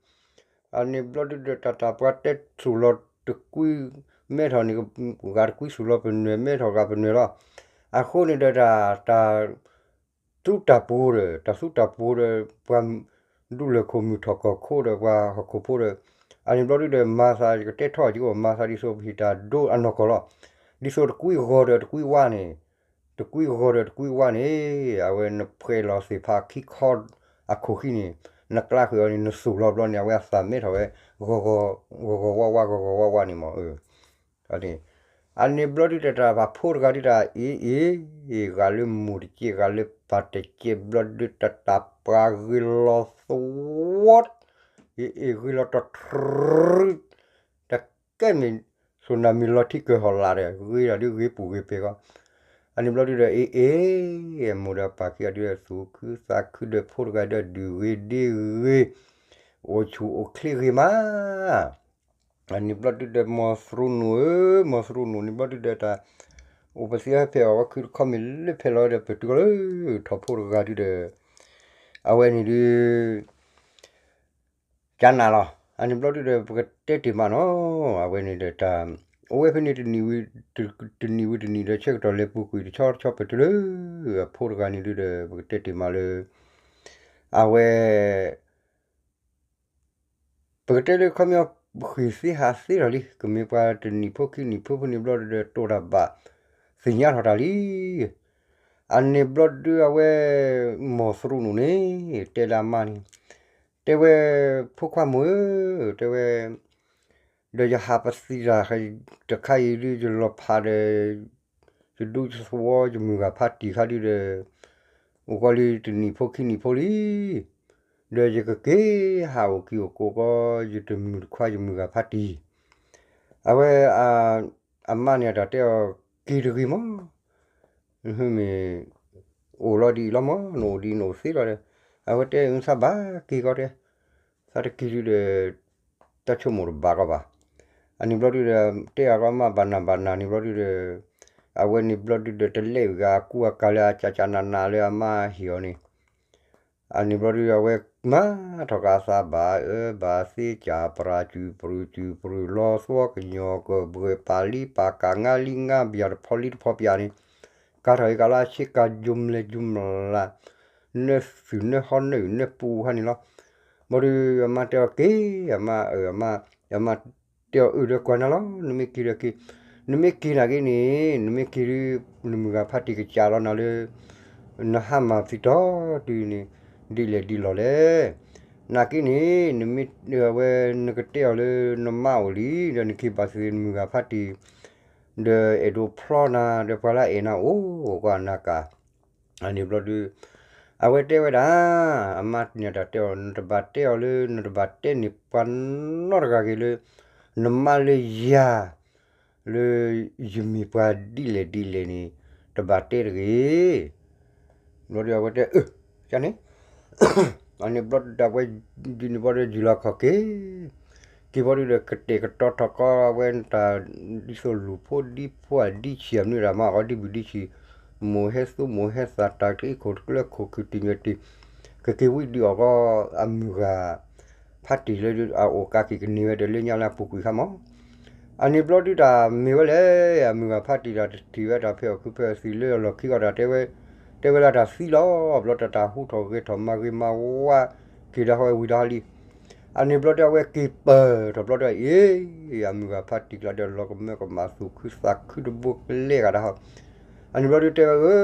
အန့ၣ်ဘျီဒုးဒီး တၢ်တၢ်ပှၤတဲသူၣ်လီၤတကွံ မဲထီၣ်န့ၣ် ဂၤတကွံသူၣ်လီၤပနွဲၣ် မဲထီၣ်ဂၤပနွဲၣ်လီၤ. အဃိန့ၣ်ဒီးတၢ် တၢ်သူတၢ်ပူၤဒီး တၢ်သူတၢ်ပူၤဒီး ပှၤဒူလၢၢ်ခိၣ်မုၢ်ထီၣ်ကီၢ်ခိၣ်ဒီး ပှၤဟီၣ်ခိၣ်ဖိဒီး အန့ၣ်ဘျီဒုးဒီး မၤသးယကတဲထီၣ်က့ၤအိၣ် မၤသးဒ်သိးပဟံးတၢ်ဒိအနီၢ်ကီၢ်လီၤ. ဒ်သိးတကွံဂီၤဒီးတကွံဝါန့ၣ် တကွံဂီၤဒီးတကွံဝါန့ၣ် အဝဲနဖှဲးလီၤသ့ၣ်ဖးခံခီအခိၣ်ခံန့ၣ် နကျါဃုာ်အီၤန့ၣ် နသူၣ်လီၤဘျီန့ၣ် အဝဲအသးမဲထီၣ်ဝဲ ဂီၤဂီၤဝါဝါ ဂီၤဂီၤဝါဝါန့ၣ်မး အန့ၣ်ဘျီဒုးတၢ်တၢ်ပှၤဖိတဂၤဒုးတၢ်အ့ၣ်အ့ၣ် ဂၤလၢမိၢ်တကဲ ဂၤလၢပၢ်တကဲ ဘျီဒုးတၢ်တၢ်ပှၤဂ့ၤလီၤသဝီ အ့ၣ်အ့ၣ် ဂ့ၤလီၤတထြူ တကဲမ့ၢ် သူၣ်နၢ်မံၤလီၤထံကၢၢ်ဟီၣ်လာ်ဒီး ဂ့ၤလီၤဒုးဂ့ၤပူၤဂ့ၤဖျဲးဂီၢ် အန့ၣ်ဘျီဒုးဒီး အ့ၣ်အ့ၣ် မိၢ်ဒီးပၢ်ခံဂၤဒုးဒီး သူၣ်ခုသးခုဒီးဖိတဂၤဒီး ဒုးဂ့ၤဒ့ဂ့ၤ အိၣ်ဆူၣ်အိၣ်ချ့ဂ့ၤမး အန့ၣ်ဘျီဒုးဒီး မီၤသရူနူဧၢ, မီၤသရူနူန့ၣ်ဘျီဒုးဒီးတၢ် အိၣ်ပသံအီၤဖဲအီၤဝဲခုတခီမ့ၢ်လၢဖဲလီၤဒီး ပတုၤလၢထီၣ်ဖိတဂၤဒုးဒီး အဝဲန့ၣ်ဒုး ကနၣ်လီၤ. အန့ၣ်ဘျီဒုးဒီး ပကတဲတ့ၢ်မးနီၤ, အဝဲန့ၣ်ဒီးတၢ် အိၣ်ဝဲဖဲန့ၣ် တနံၤဝံၤတနံၤဒီး ဆၢကတီၢ်လဲၤပူၤကွံာ်တဆီတဆီ ပတုၤလၢ အဖိတဂၤန့ၣ်ဒုးဒီး ပကတဲတ့ၢ်မးလၢ အဝဲ ပကတဲလၢခီပညီ ဃ့ၢ်သ့ဟးသ့လီၤလံ, ကမ့ၢ်ပှၤတနံၣ်ဖိခံနံၣ်ဖိဖဲန့ၣ်ဘျီဒုးဒီး တိၢ်တၢ်ဘၣ်သ့ၣ်ညါထီၣ်တၢ်လံ. အန့ၣ်ဘျီဒုးအဝဲ မီၤသရူနူန့ၣ် တဲလၢအမါန့ၣ် တဲဝဲ ဖိခွါမိၢ်ဧၢ, တဲဝဲ ဒီးယဟးပသံတၢ်တခါအံၤဒုး ယလီၤဖးဒီး ယဒူယသဝီ ယမုၢ်ဂၤဖးတံၢ်ခါဒုးဒီး အိၣ်ကီးလံတနံၣ်ဖိခံနံၣ်ဖိလံ, ဒီးယကက့ၤဟးအိၣ်က့ၤအိၣ်ကိးကီး ယတမုၢ်တခွါယမုၢ်ဂၤဖးတံၢ်, အဝဲ အမါန့ၣ်အတၢ်တဲအီၤ က့ၤတဂ့ၤမး မ့ၢ် အိၣ်လီၤဒ်အံၤလီၤမး နအိၣ်ဒ်နအိၣ်သ့လီၤဒီး အဝဲတဲ သးဘၣ်က့ၤကီးတဲ သးတက့ၤဒုးဒီး တၢ်ဆိကမိၣ်တဘၣ်ကီးဘၣ်. အန့ၣ်ဘျီဒုးဒီး တဲအကီးမးဘၣ်နၤဘၣ်နၤန့ၣ်ဘျီဒုးဒီး အဝဲန့ၣ်ဘျီဒုးဒီး တလဲၤဂၤအကူအကၤလၢအကကနးနးလၢအမါဟ့ၣ်အီၤန့ၣ် အန့ၣ်ဘျီဒုး အဝဲမၤထီၣ်က့ၤအသးဘၣ်အၢဘၣ်သ့ ကၢ်ပြၢ် စူၤပြူၤစူၤပြူၤလီၤသဝီကညီၤကဘှဲၣ် ပာ်လံပာ်ကၢ် ငါလံငါဘၣ် တဖီလံတဖီပၠၣ်န့ၣ် ကၤထီၣ်က့ၤကလါဆ့ကၤ ယိၤမလဲၤယိၤမလၤ နသုၣ်နဟီနအုၣ်နပူၤဟါန့ၣ်လီၤ. ဘီဒုးအမါတဲအီၤက့ၤ, အမါ, အမါတဲအီၤအုၣ်ဒီးကွၢ်နၤလီၤ, နမ့ၢ်က့ၤဒီးက့ၤ, နမ့ၢ်က့ၤနာ်က့န့ၣ် နမ့ၢ်က့ၤဒုး နမုၢ်ဂၤဖါတံၢ်ကစးလီၤနၤလၢ နဟါမၢ်သံတီတုၤန့ၣ် ဒ်လဲၣ်ဒ်လဲၣ်လဲၣ်. နာ်က့န့ၣ် နမ့ၢ်အဝဲနကတဲအီၤလၢနမါအိၣ်လံ ဒီးနက့ၤဘၣ်သ့ၣ်နမုၢ်ဂၤဖါတံၢ် ဒီးအဲၣ်ဒိးဖျီနၤ ဒီးပှၤလၢအအဲၣ်နၤအိၣ်ကွၢ်နၤကၤ အန့ၣ်ဘျီဒုး အဝဲတဲဝဲဒၣ်, အမါန့ၣ်တၢ်တဲအီၤ နတဘၣ်တဲအီၤလၢ နတဘၣ်တဲန့ၢ်ပှၤနီတဂၤဂ့ၤလၢ နမါလၢယၤ လၢယမ့ၢ်ပှၤဒ်လဲၣ်ဒ်လဲၣ်န့ၣ် တဘၣ်တဲတဂ့ၤ. ဘျီဒုးအဝဲတဲအၢ န့ၣ် အန့ၣ်ဘျီဒုးဒၣ်ဝဲ ဒ်န့ၣ်ဘျီဒုးယုၢ်လီၤခီၣ်က့ၤ က့ၤဘျီဒုးဒီး ကတဲာ်ကတီၤထီၣ်ကီးဝဲတၢ် ဒ်သိးလူၤဖိဒ်ဖိအဒ်ဆံးအမနုၤဒၣ်မး အီၤဒ်ဘုၣ်ဒ်ဆံး မိၢ်ဟဲသူမိၢ်ဟဲသး တၢ်တအံခိၣ်တကျၢခိၣ်ခုၣ်တံၢ်ညွဲၣ်တံၢ် ကက့ၤဝံဒုးအီၣ်ကီး အမုၢ်ဂၤ ဖါတံၢ်လၢအအိၣ်ကးက့ၤကန့ၢ်ဝဲဒီးလၢညါလၢအပူၤကွံာ်ခါမး အန့ၣ်ဘျီဒုးတၢ်မ့ၢ်ဝဲလဲၣ် အမုၢ်ဂၤဖါတံၢ်တၢ်တထံၣ်ဝဲတၢ်ဖဲအီၣ်ခုဖဲအီသံးလၢအလီၢ်ခံအီၤတၢ် တဲဝဲလၢတၢ်သံလီၤ ဘျီတၢ်တၢ်ဟူထီၣ်ဂဲၤထီၣ်မၤဂ့ၤမၤဝါ က့ၤဒၣ်ဟီဝဲဝံၤဒီးဟီလံ အန့ၣ်ဘျီဒုးအဝဲက့ၤပၢၢ်ထီၣ်ဘျီဒုးအံၤ အမုၢ်ဂၤဖါတံၢ်ကျါဒီးလီၤကမၢကမၣ်သူၣ်ခုသးခုတဘိကလဲဂၤဒၣ်ဟီ အန့ၣ်ဘျီဒုးတဲဝဲ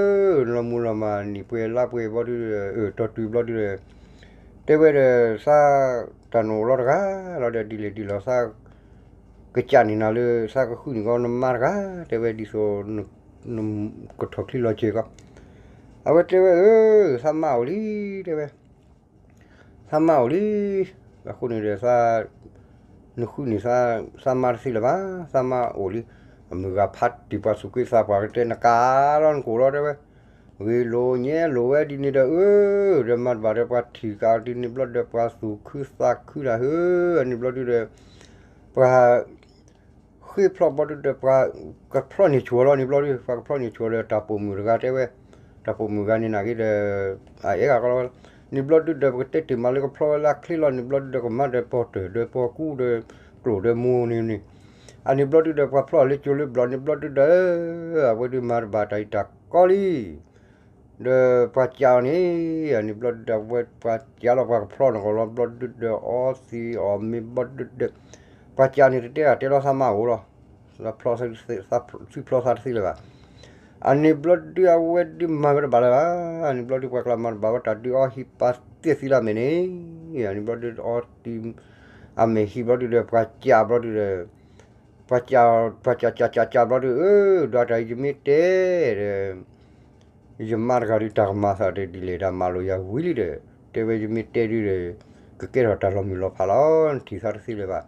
လီၤမူလီၤမၢ်နံၣ်ပှဲၤလါပှဲၤဘျီဒုး တီၢ်တုၤဘျီဒုး တဲဝဲဒီးသး တၢ်နအိၣ်လီၤတဂၤလီၤဒီးဒ်လဲၣ်ဒ်လဲၣ်သး ကစးန့ၢ်နၤလၢသးကဃုန့ၢ်ကီးနမါတဂၤ တဲဝဲဒ်သိး ကထီၣ်ချံလီၤစဲၤကီး အဝဲတဲဝဲ သးမါအိၣ်လံ တဲဝဲ သးမါအိၣ်လံ အဃိန့ၣ်ဒီး နဃုန့ၢ်သးမါတသ့လၢၤဘၣ် သးမါအိၣ်လံ အမုၢ်ဂၤဖါတံၢ်ပှၤသူၣ်က့သးပှၢ်ကတဲနကၤလီၤနကိၣ်လီၤတဲဝဲ ဂ့ၤလိာ်ညဲလိာ်ဝဲဒ်န့ၣ်ဒီး အၢ ဒီးမၤတဘၣ်ဒီးပှၤထံၣ်ကးဒ်န့ၣ်ဘျီဒီး ပှၤသူၣ်ခုသးခုတၢ်ဟၢ အန့ၣ်ဘျီဒုးဒီး ပှၤ ဃ့ဖျီၣ်ဘျီဒုးဒီး ပှၤကဖျီၣ်န့ၢ်ဆူၣ်လီၤန့ၣ်ဘျီဒုး ပှၤကဖျီၣ်န့ၢ်ဆူၣ်ဒီးတၢ်ပိာ်မုၣ်တဂၤတဲဝဲ တၢ်ပိာ်မုၣ်တဂၤန့ၣ်နာ်က့ဒီး အအဲၣ်ဂၤကီလီၤဝဲလီၤ န့ၣ်ဘျီဒုးဒီး ပကတဲတ့ၢ်မးလၢကဖျီၣ်ဝဲလၢချ့လီၤန့ၣ်ဘျီဒုးဒီး ကမၤဒီးပီၢ်တၢၢ်ဒီးပီၢ်ကူဒီး ကျိၣ်ဒီးမူန့ၣ်န့ၣ် အန့ၣ်ဘျီဒုးဒီး ပှၤဖျီၣ်လၢကၠိလၢဘျီန့ၣ်ဘျီဒုးဒီး အဝဲဒုးမၤတဘၣ်တၢ်အံၤတၢ်ကီလံ ဒီးပှၤစံးအီၤန့ၣ် အန့ၣ်ဘျီဒုးဒီး အဝဲပှၤစံးလီၤပှၤကဖျီၣ်န့ၣ်ကီးလီၤဘျီဒုးဒီး အီသံးအီၣ်မ့ၤဘျီဒုးဒီး ပှၤစံးန့ၣ်တတဲတၢ်တဲလီၤသးမါအိၣ်လီၤ သးဖျီၣ်သးတသ့လၢၤဘၣ် အန့ၣ်ဘျီဒုးအဝဲဒုးမၤဝဲတဘၣ်လၢၤဘၣ် အန့ၣ်ဘျီဒုးပှၤကျါမၤတဘၣ်ဝဲတၢ်ဒုးအီဟံးပာ်သ့ၣ်သံလၢအမဲာ်န့ၣ် အန့ၣ်ဘျီဒုးအီတံၤ အမဲာ်ဟံးဘျီဒုးဒီး ပှၤစံးဘျီဒုးဒီး ပှၤစံး ပှၤစံးစံးစံးစံးဘျီဒုး အၢ ဒွးတၢ်အံၤယမ့ၢ်တဲဒီး ယမါတဂၤဒုးတၢ်ကမၤသးဒီးဒ်လဲၣ် တၢ်မၤလိာ်ယၤဝံၤလံဒီး တဲဝဲယမ့ၢ်တဲဒုးဒီး ကကဲထီၣ်တၢ်လီၤမုၢ်လီၤဖးလီၤ နထံၣ်သးတသ့လၢၤဘၣ်.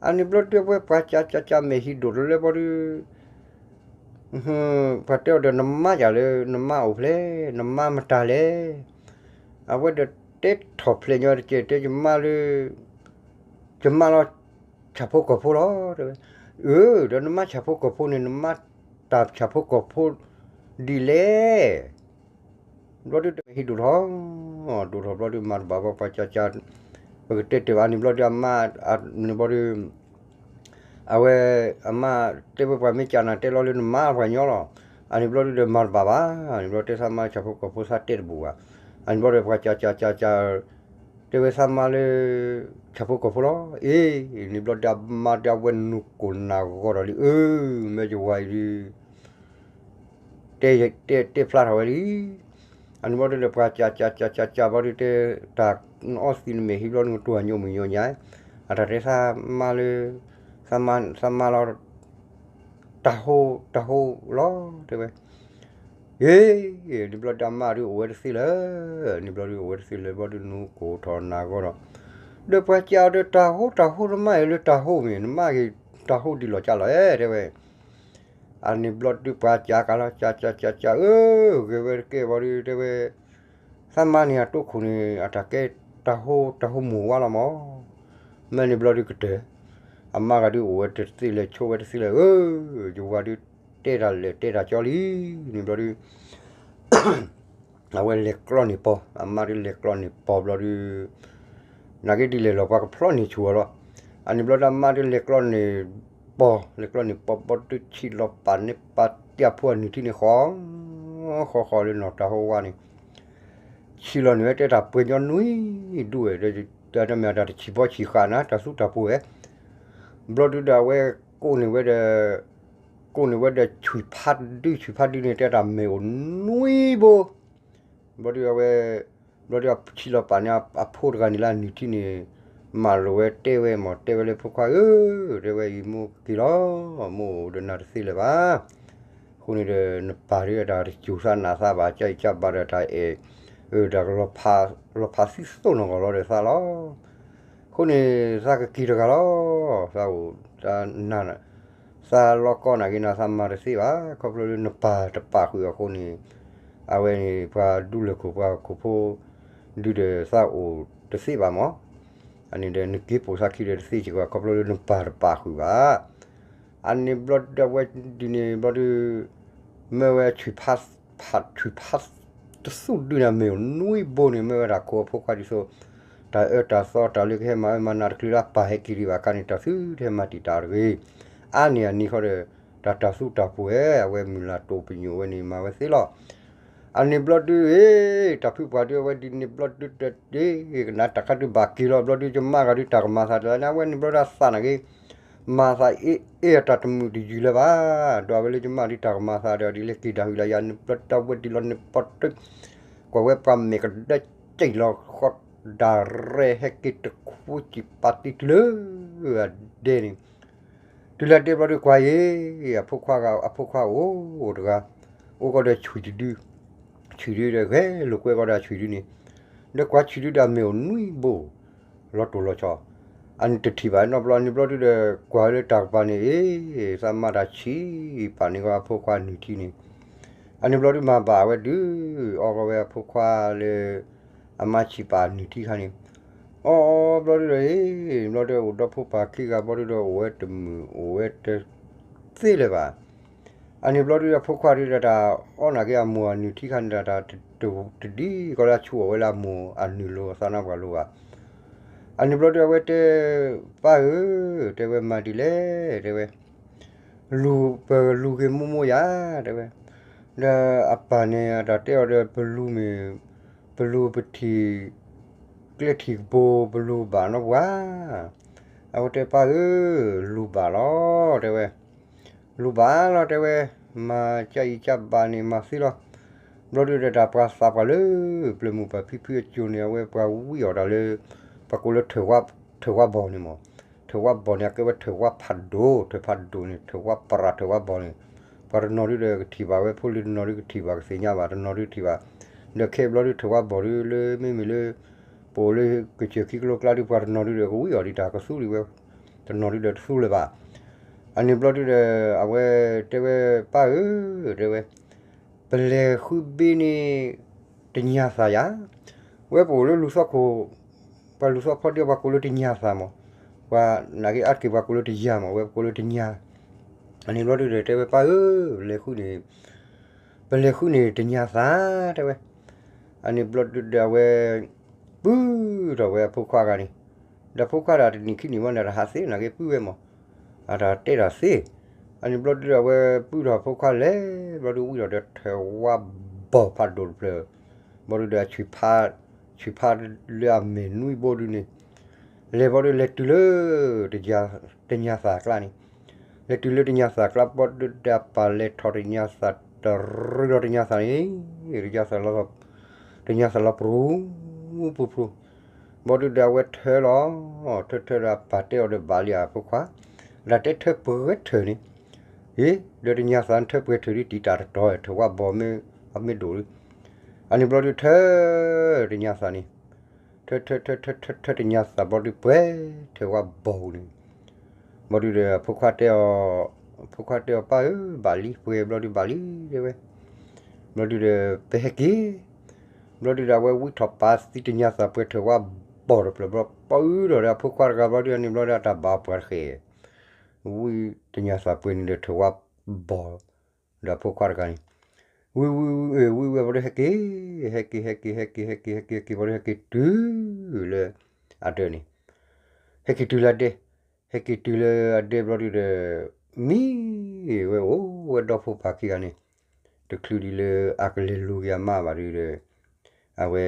အန့ၣ်ဘျီဒုးအဝဲပှၤစံးစံးစံးမဲာ်ဟံးဒိၣ်တလၢဘျီဒုး ပှၤတဲအီၤဒီးနမါယၤလၢ နမါအိၣ်ဖျဲၣ် နမါမတၤလဲၣ်. အဝဲဒီးတဲထီၣ်ဖျဲၣ်ညီတကဲးတဲယမါလၢ ယမါလီၤ ဆၣ်ဖိကီၢ်ဖိလီၤ တဲဝဲ. အၢ ဒီးနမါဆၣ်ဖိကီၢ်ဖိန့ၣ် နမါတၢ်ဆၣ်ဖိကီၢ်ဖိဒ်လဲၣ်. ဘျီဒုးတဟံးဒိၣ်ထီၣ် ဒိၣ်ထီၣ်ဘျီဒုးမၤတဘၣ်ဘၣ်ပှၤစံးစံး ပကတဲတ့ၢ်ဘၣ်န့ၣ်ဘျီဒုးအမါ န့ၣ်ဘျီဒုး အဝဲ အမါတဲဝဲပှၤမ့ၢ်စံးနၤတဲလီၤလၢနမါပှၤညီလီၤ. အန့ၣ်ဘျီဒုးဒီးမၤတဘၣ်ဘၣ် အန့ၣ်ဘျီတဲသးမါလၢဆၣ်ဖိကီၢ်ဖိသးတဲတဘူၣ်ဘၣ်. အန့ၣ်ဘျီဒီးပှၤစံးစံးစံးစံး တဲဝဲသးမါလၢ ဆၣ်ဖိကီၢ်ဖိလီၤ. အ့ န့ၣ်ဘျီဒုးအမါဒုးအဝဲနုာ်ကိၢ်နၤဂီၤဒီးလံ အၢ မ့ၢ်ယဝၤအံၤဒုး တဲ တဲ တဲဖျါထီၣ်ဝဲလံ. အန့ၣ်ဘျီဒုးဒီးပှၤစံးစံးစံးစံးဘျီဒုးတဲ တၢ်အီသံးနမဲာ်ဟံးဘျီဒုးနတိၢ်အညိမုၢ်ညိညါ အတၢ်တဲသးမါလၢ သးမါ သးမါလီၤ တၢ်ဟိ တၢ်ဟိလီၤ တဲဝဲ. အ့ န့ၣ်ဘျီဒုးအမါဒုးအိၣ်ဝဲတသ့လၢၤ န့ၣ်ဘျီဒုးအိၣ်ဝဲတသ့လၢၤဘျီဒုးနုာ်ကိၢ်ထီၣ်နၤဂီၤဒီး ဒီးပှၤစံးအီၤဒီးတၢ်ဟိ တၢ်ဟိနမါအံၤလၢတၢ်ဟိမ့ၢ် နမါဂ့ၤတၢ်ဟိဒ်လီၤကၢ်လီၤအဲ တဲဝဲ. အန့ၣ်ဘျီဒုးပှၤစံးကလီၤ စံးစံးစံးစံး အၢ ဂ့ၤဝဲတကဲဘျီဒုးတဲဝဲ သးမါန့ၣ်အတိခိၣ်န့ၣ် အတၢ်ကဲ တၢ်ဟိ တၢ်ဟိမိၢ်ဝါလီၤမး. မ့ၢ်န့ၣ်ဘျီဒုးကတၢၢ် အမါဂၤဒုးအိၣ်ဝဲတသ့လၢၤဆိးဝဲတသ့လၢၤ အၢ ယဝၤဒုးတဲတၢ်လဲၤတဲတၢ်ကၠီလံ န့ၣ်ဘျီဒုး အဝဲလဲၤကျီန့ၢ်ပီၤ အမါဒုးလဲၤကျီန့ၢ်ပီၤဘျီဒုး နာ်က့ဒ်လဲၣ်လီၤ ပှၤကဖျီၣ်န့ၢ်ဆူၣ်အီၤလီၤ. အန့ၣ်ဘျီဒုးအမါဒုးလဲၤကျီန့ၢ်ပီၤ လဲၤကျီန့ၢ်ပီၤဘျီဒုးဆံးလီၤပာ်န့ၢ်ပာ်တၢ်ဖိအနုၢ်ထံန့ၣ်ဃီ ဃီဃီလၢနီၢ်တၢ်ဟိဝါန့ၣ် ဆံးလီၤန့ၢ်ဝဲတဲတၢ်ပှဲၤညီနွံဒူၣ်ဝဲဒီး တမ့ၢ်တၢ်တဆံးဘီဆံးဃာ်နၤ တၢ်သူတၢ်ပှိၤဝဲ, ဘျီဒုဒီးအဝဲကိးန့ၢ်ဝဲဒီး ကိးန့ၢ်ဝဲဒီးဆွံးဖးတဒု ဆွံးဖးတဒုန့ၣ် တဲတၢ်မ့ၢ်အိၣ်နွံဘိ, ဘျီဒုအဝဲ ဘျီဒုအဆံးလီၤပာ်န့ၢ်အဖိတဂၤန့ၣ်လၢအနုၢ်ထံန့ၣ် မၢလိာ်ဝဲတဲဝဲမၢ် တဲဝဲလၢဖိခွါဧၢ, တဲဝဲအံၤမိၢ်က့ၤလီၤ, မိၢ်အိၣ်ဒီးနၤတသ့လၢၤဘၣ်. အဃိန့ၣ်ဒီး နပၢ်ဒီးတၢ်တစူၢ်သးနာ်သးဘၣ် ကၢ်အံၤကၢ်ဘၣ်ဒီးတၢ်အဲၣ် အၢ တၢ်ကလီၤဖး လီၤဖးသံသိးနီၢ်ဂီၢ်လီၤဒီးသးလီၤ. အဃိန့ၣ် သးကက့ၤတဂၤလီၤ, သးအိၣ်တၢ်နၢ် သးလီၤကီနာ်က့ၤနၤ သးမၤတသ့ဘၣ်, ခီဖျိလၢနပၢ်တပာ်ဃုာ်အဃိန့ၣ် အဝဲန့ၣ် ပှၤဒူလၢၢ်ခိၣ် ပှၤခိၣ်ဖိ ဒုဒီးသးအိၣ်တသ့ဘၣ်မၢ်. အန့ၣ်ဒီးနက့ၤပိာ်သးခံဒီးတသ့စ့ၢ်ကီး ခီဖျိလၢနပၢ်တပာ်ဃုာ်ဘၣ်. အန့ၣ်ဘျီဒုအဝဲဒ်န့ၣ်ဘျီဒု မ့ၢ်ဝဲဆွံးဖး ဆွံးဖးတသူၣ်ဒုန့ၣ် မ့ၢ်အိၣ်နွံဘိန့ၣ် မ့ၢ်ဝဲဒၣ်ခိၣ်အဖိခွါဒ်သိး တၢ်အၢတၢ်သီတၢ်လၢကဟဲမၤအၢမၤနးတချုးလၢအပၢ်ဟဲက့ၤဒံးဘၣ်အခါန့ၣ် တၢ်သုတဟဲမၤတံာ်တာ်တဂ့ၤ. အါန့ၢ်အနံၤဃီဒီး တၢ်တၢ်သူတၢ်ပှိၤဝဲ အဝဲမုၢ်လၢ်တိာ်ပညိၣ်ဝဲန့ၣ် မၤဝဲသ့လီၤ. အန့ၣ်ဘျီဒု အ့ တၢ်ဖုပှၢ်ဒုအဝဲဒ်န့ၣ်ဘျီဒုတဒ့ ကနၣ်တၢ်ခါဒုဘၣ်က့ၤလီၤ ဘျီဒုယမါဂၤဒုတၢ်ကမၤသးတလၢန့ၣ် အဝဲန့ၣ်ဘျီဒုအသးနာ်က့ၤ မၤသးအ့ၣ်အ့ၣ်အတၢ်တမုာ်တယုၢ်လၢၤဘၣ်, ဒီးအဝဲလၢယမါဒုတၢ်ကမၤသးဒီး ဒ်လဲၣ်က့ၤဒၣ်ဟုၣ်လၢယၤန့ၣ်ဘျီဒုအဝဲဒ်လီၤန့ၣ်ပီၣ်တၢၢ် ကွၢ်ဝဲပှၤမဲာ်ကဒၢကၠံၣ်လီၤဃီ ဒၣ်ရဲၣ်ဟဲက့ၤတခူစံးပာ်တံၢ်တုၤလၢ အဒဲန့ၣ် တုၤလၢအဒဲဘျီဒုကွၢ်အံၤ အဖိခွါဂၤ အဖိခွါအိၣ်တဂၤ အိၣ်ကီးဒီးဆွံးတဒု ဆွံးဒုဒီးဂဲၤလိာ်ကွဲကီးဒီးဆွံးဒုန့ၣ် ဒီးကွၢ်ဆွံးဒုဒီးမ့ၢ်အိၣ်နွံဘိ လီၤတိၢ်လီၤဆီ အန့ၣ်တထံၣ်ဘၣ်နီတဘျီ အန့ၣ်ဘျီဒုဒီး ကွၢ်လၢတၢ်ကပၤန့ၣ် အ့ သးမါတၢ်ဆံးပာ်န့ၢ်ကီးအဖိခွါနုၢ်ထံန့ၣ် အန့ၣ်ဘျီဒုမၤဘၣ်ဝဲဒုး အီကီးဝဲအဖိခွါလၢ အမါဆံးပာ်နုၢ်ထံခါန့ၣ် အီအီဘျီဒုဒီး အ့ ဘျီဒုအိၣ်ဒီဖိပၢ်ခံဂၤဘျီဒုဒီး အိၣ်ဝဲတမုာ်အိၣ်ဝဲတသ့လၢၤဘၣ်. အန့ၣ်ဘျီဒုဒီး ဖိခွါဒုဒီးတၢ်အီၣ်နာ်က့ၤအမိၢ်အနုၢ်ထံခါန့ၣ်ဒီး တၢ်တဒ်ကီးလၢအဆူၣ်အီၣ်ဝဲလၢအမိၢ်အနုၢ်လိၤအသးနါပှၢ်လိၤဘၣ်. အန့ၣ်ဘျီဒုအဝဲတဲ ပၢ်ဧၢ, တဲဝဲမၤဒ်လဲၣ်, တဲဝဲ လူၤ ပလူၤက့ၤမိၢ်မိၢ်ယၤ, တဲဝဲ, ဒီးအပၢ်န့ၣ် အတၢ်တဲအီၤဒီး ပလူၤမ့ၢ် ပလူၤပထံၣ် ကျဲထံၣ်ကပိၤ ပလူၤဘၣ်နီပှၤ, အဝဲတဲပၢ်ဧၢ, လူၤဘၣ်လီၤ တဲဝဲ, လူၤဘၣ်လီၤ တဲဝဲ, မၤကၢ်အံၤကၢ်ဘၣ်န့ၣ် မၤသ့လီၤ. ဘျီဒုဒီးတၢ်ပှၤသးပှၢ်လၢ ပျၢၤမုၢ်ပှၢ်ဖံဖုအစိၤန့ၣ် အဝဲပှၤဝံအီၤတၢ်လၢ ပှၤကိးလၢ ထၢၣ်ဝါဘီၢ်န့ၣ်မး, ထၢၣ်ဝါဘီၢ်န့ၣ် အကဲဝဲထၢၣ်ဝါဖးဒိၣ်, ထၢၣ်ဖးဒိၣ်န့ၣ် ထၢၣ်ဝါပရၣ် ထၢၣ်ဝါဘီၢ်န့ၣ်, ပှၤတနီၤဒုဒီးကထံၣ်ဘၣ်ဝဲ ဖိလံၤတနီၤဒုကထံၣ်ဘၣ်ကသ့ၣ်ညါဘၣ် တနီၤဒုကထံၣ်ဘၣ်, ဒီးခဲဘျီဒုထၢၣ်ဝါဘီၢ်ဒုလၢမ့မ့ၢ်လၢ ပအိၣ်လၢကစၢၢ်ခံကလိကျါဒု ပှၤတနီၤဒုဒီးကဝံအီၤဒံးတၢ်ကသူဒံးဝဲ, တနီၤဒုဒီးတသူလၢၤဘၣ်. အန့ၣ်ဘျီဒုဒီး အဝဲတဲဝဲပၢ်ဧၢ, တဲဝဲ ပလဲၤဃုဘ့န့ၣ် တညၣ်သၣ်ယၤ, ဝဲပအိၣ်လၢလူၤသီခိၣ်, ပှၤလူၤသီဖီဒ့ ပှၤကိးလၢတညၣ်သၣ်မး, ပှၤနာ်က့အါတက့ၢ်ပှၤကိးလၢတယၤမး, ဝဲပကိးလၢတညၣ်, အန့ၣ်ဘျီဒုဒီးတဲဝဲပၢ်ဧၢ, လဲၤဃုန့ၣ် ပလဲၤဃုန့ၣ်တညၣ်သၣ်, တဲဝဲ, အန့ၣ်ဘျီဒုဒီးအဝဲ ပုၢ်ထီၣ်ဝဲအဖိခွါဂၤန့ၣ်, ဒီးဖိခွါတၢ်တနံၤခံနံၤမးန့ၣ် တဟးသ့နာ်က့ပုၢ်ဝဲမး, အတၢ်တဲတၢ်သ့, အန့ၣ်ဘျီဒုဒီးအဝဲပုၢ်ထီၣ်ဖိခွါလဲၤ, ဘျီဒုဝံထီၣ်ဒီးထၢၣ်ဝါဘီၢ်ဖးဒိၣ်တဖျၢၣ်, ဘျီဒုဒီးအ ဆွံးဖးလၢအမဲာ်နွံဘိဒုန့ၣ်, လဲၤဘျီဒုလဲၤတုၤလၢ တညၣ်သၣ်ကျါန့ၣ်, လဲၤတုၤလၢတညၣ်သၣ်ကျါ ဘျီဒုဒီးအပၢ်လဲၤထီၣ်တညၣ်သၣ်တရံးလီၤတညၣ်သၣ်န့ၣ်, တညၣ်သၣ်လီၤ တညၣ်သၣ်လီၤပရူၤပရူၤ, ဘျီဒုဒီးအဝဲထၢလီၤ, ထၢထၢဒီးအပၢ်တဲအီၤဒီးဘၣ်လံဧါဖိခွါ, ဒီးတဲထၢပှဲၤထၢၣ်န့ၣ်, အ့ ဒီးတညၣ်သၣ်ထၢပှဲၤထၢၣ်ဒုတံာ်တာ်တတီၤ ထၢၣ်ဝါဘီၢ်မ့ၢ် အမ့ၢ်ဒိၣ်လံ, အန့ၣ်ဘျီဒုထၢ တညၣ်သၣ်န့ၣ်, ထၢထၢထၢထၢထၢထၢတညၣ်သၣ်ဘျီဒုပှဲၤထၢၣ်ဝါဘီၢ်ပူၤန့ၣ်, ဘျီဒုဒီးအဖိခွါတဲအီၤ, အဖိခွါတဲအီၤပၢ်ဧၢ, ဘၣ်လံပှဲၤဘျီဒုဘၣ်လံ တဲဝဲ, ဘျီဒုဒီး ပဟဲက့ၤ, ဘျီဒုဒီးအဝဲဝံထီၣ်ပာ်သံတညၣ်သၣ်ပှဲၤထၢၣ်ဝါဘီၢ်ဒီးဖျၢၣ်ဘျီ ပၢ်အုဒီးအဖိခွါတဂၤဘျီဒုန့ၣ်ဘျီဒုအတၢ်ဘၣ်ပှၤတဃဲၤ ဝံတညၣ်သၣ်ပှဲၤန့ၣ်ဒီးထၢၣ်ဝါဘီၢ်, ဒီးအဖိခွါတဂၤန့ၣ်, ဝံဝံဝံ ဝံဝံဘျီဒုဟဲက့ၤ, ဟဲက့ၤ ဟဲက့ၤ ဟဲက့ၤ ဟဲက့ၤ ဟဲက့ၤ ဟဲက့ၤဘျီဒုဟဲက့ၤတုၤလၢ အဒၢးန့ၣ်, ဟဲက့ၤတုၤလၢအဒဲ, ဟဲက့ၤတုၤလၢအဒဲဘျီဒုဒီး, မံဝဲအိၣ်ဝဲဒီဖိပၢ်ခံဂၤန့ၣ်, တချုးဒံးလၢအကလဲၤလူၤက့ၤအမါဘၣ်ဒုဒီး, အဝဲ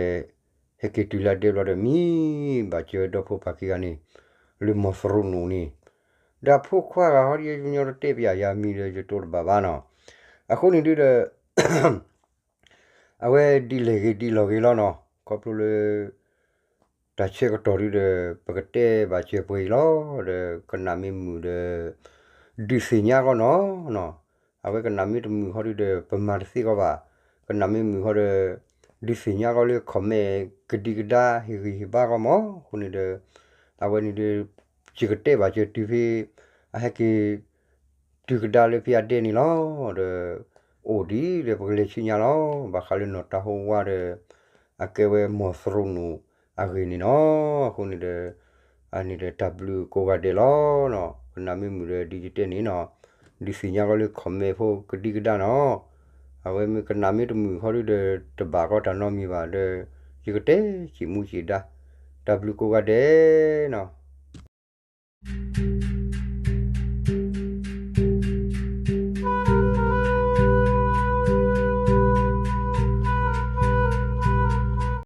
ဟဲက့ၤတုၤလၢအဒဲဘျီဒီး မံဘၣ်စၢၤဒီဖိပၢ်ခံဂၤန့ၣ် လၢမီၤသရူနိၣ်န့ၣ်, ဒီးဖိခွါဂၤဟီဒ်ယညီတတဲပယၤ ယၤမံၤဒီးယတိတဘၣ်ဘၣ်နီၤ. အဃိန့ၣ်ဒုဒီး အဝဲဒ်လဲၣ်ဂ့ၤဒ်လဲၣ်ဂ့ၤလီၤနီၤ, ခီဖျိလၢ တၢ်ဆၢကတီၢ်ဒုဒီး ပကတဲဘၣ်စၢၤပှဲၤအံၤလီၤ. ဒီးကနၣ်မ့ၢ်မုာ်ဒီး ဒုးသ့ၣ်ညါကီးနီၤ, အဝဲကနၣ်မ့ၢ်တမုာ်ဟီဒုဒီး ပမၤတသ့ကီးဘၣ်. ကနၣ်မ့ၢ်မုာ်ဟီဒီး ဒုးသ့ၣ်ညါကီးလၢ comment ကဒံကဒါ ဟ့ၣ်ဂံၢ်ဟ့ၣ်ဘါကီးမး. အဃိန့ၣ်ဒီး အဝဲန့ၣ်ဒီး ယကတဲဘၣ်စၢၤတုၤဖဲ အဟဲက့ၤ တုၤကဒါလၢဖဲအဒဲန့ၣ်လီၤ. ဒီး အိၣ်ဒံးဒီးပကလဲၤဆူညါလီၤ. ဘၣ်ဃးလၢနီၢ်တၢ်ဟိဝါဒီး အကဲဝဲမီၤသရူနိၣ်အဂ့ၢ်န့ၣ်နီၤ. အဃိန့ၣ်ဒီး အန့ၣ်ဒီးတၢ်ဘျုးကိးဂၤဒဲးလီၤ. ကနၣ်မ့ၢ်မုာ်ဒီးဒ်ယတဲန့ၣ်နီၤ, ဒုးသ့ၣ်ညါကီးလၢ comment ဖိကဒံကဒါနီၤ. အဝဲမ့ၢ်ကနၣ်မ့ၢ်တမုာ်ဟီဒုဒီး တဘၣ်ကီးတၢ်နီတမံၤဘၣ်ဒီး ယကတဲစံးမူစံးဒါ. တၢ်ဘျုးကိးဂၤဒဲးနီၤ.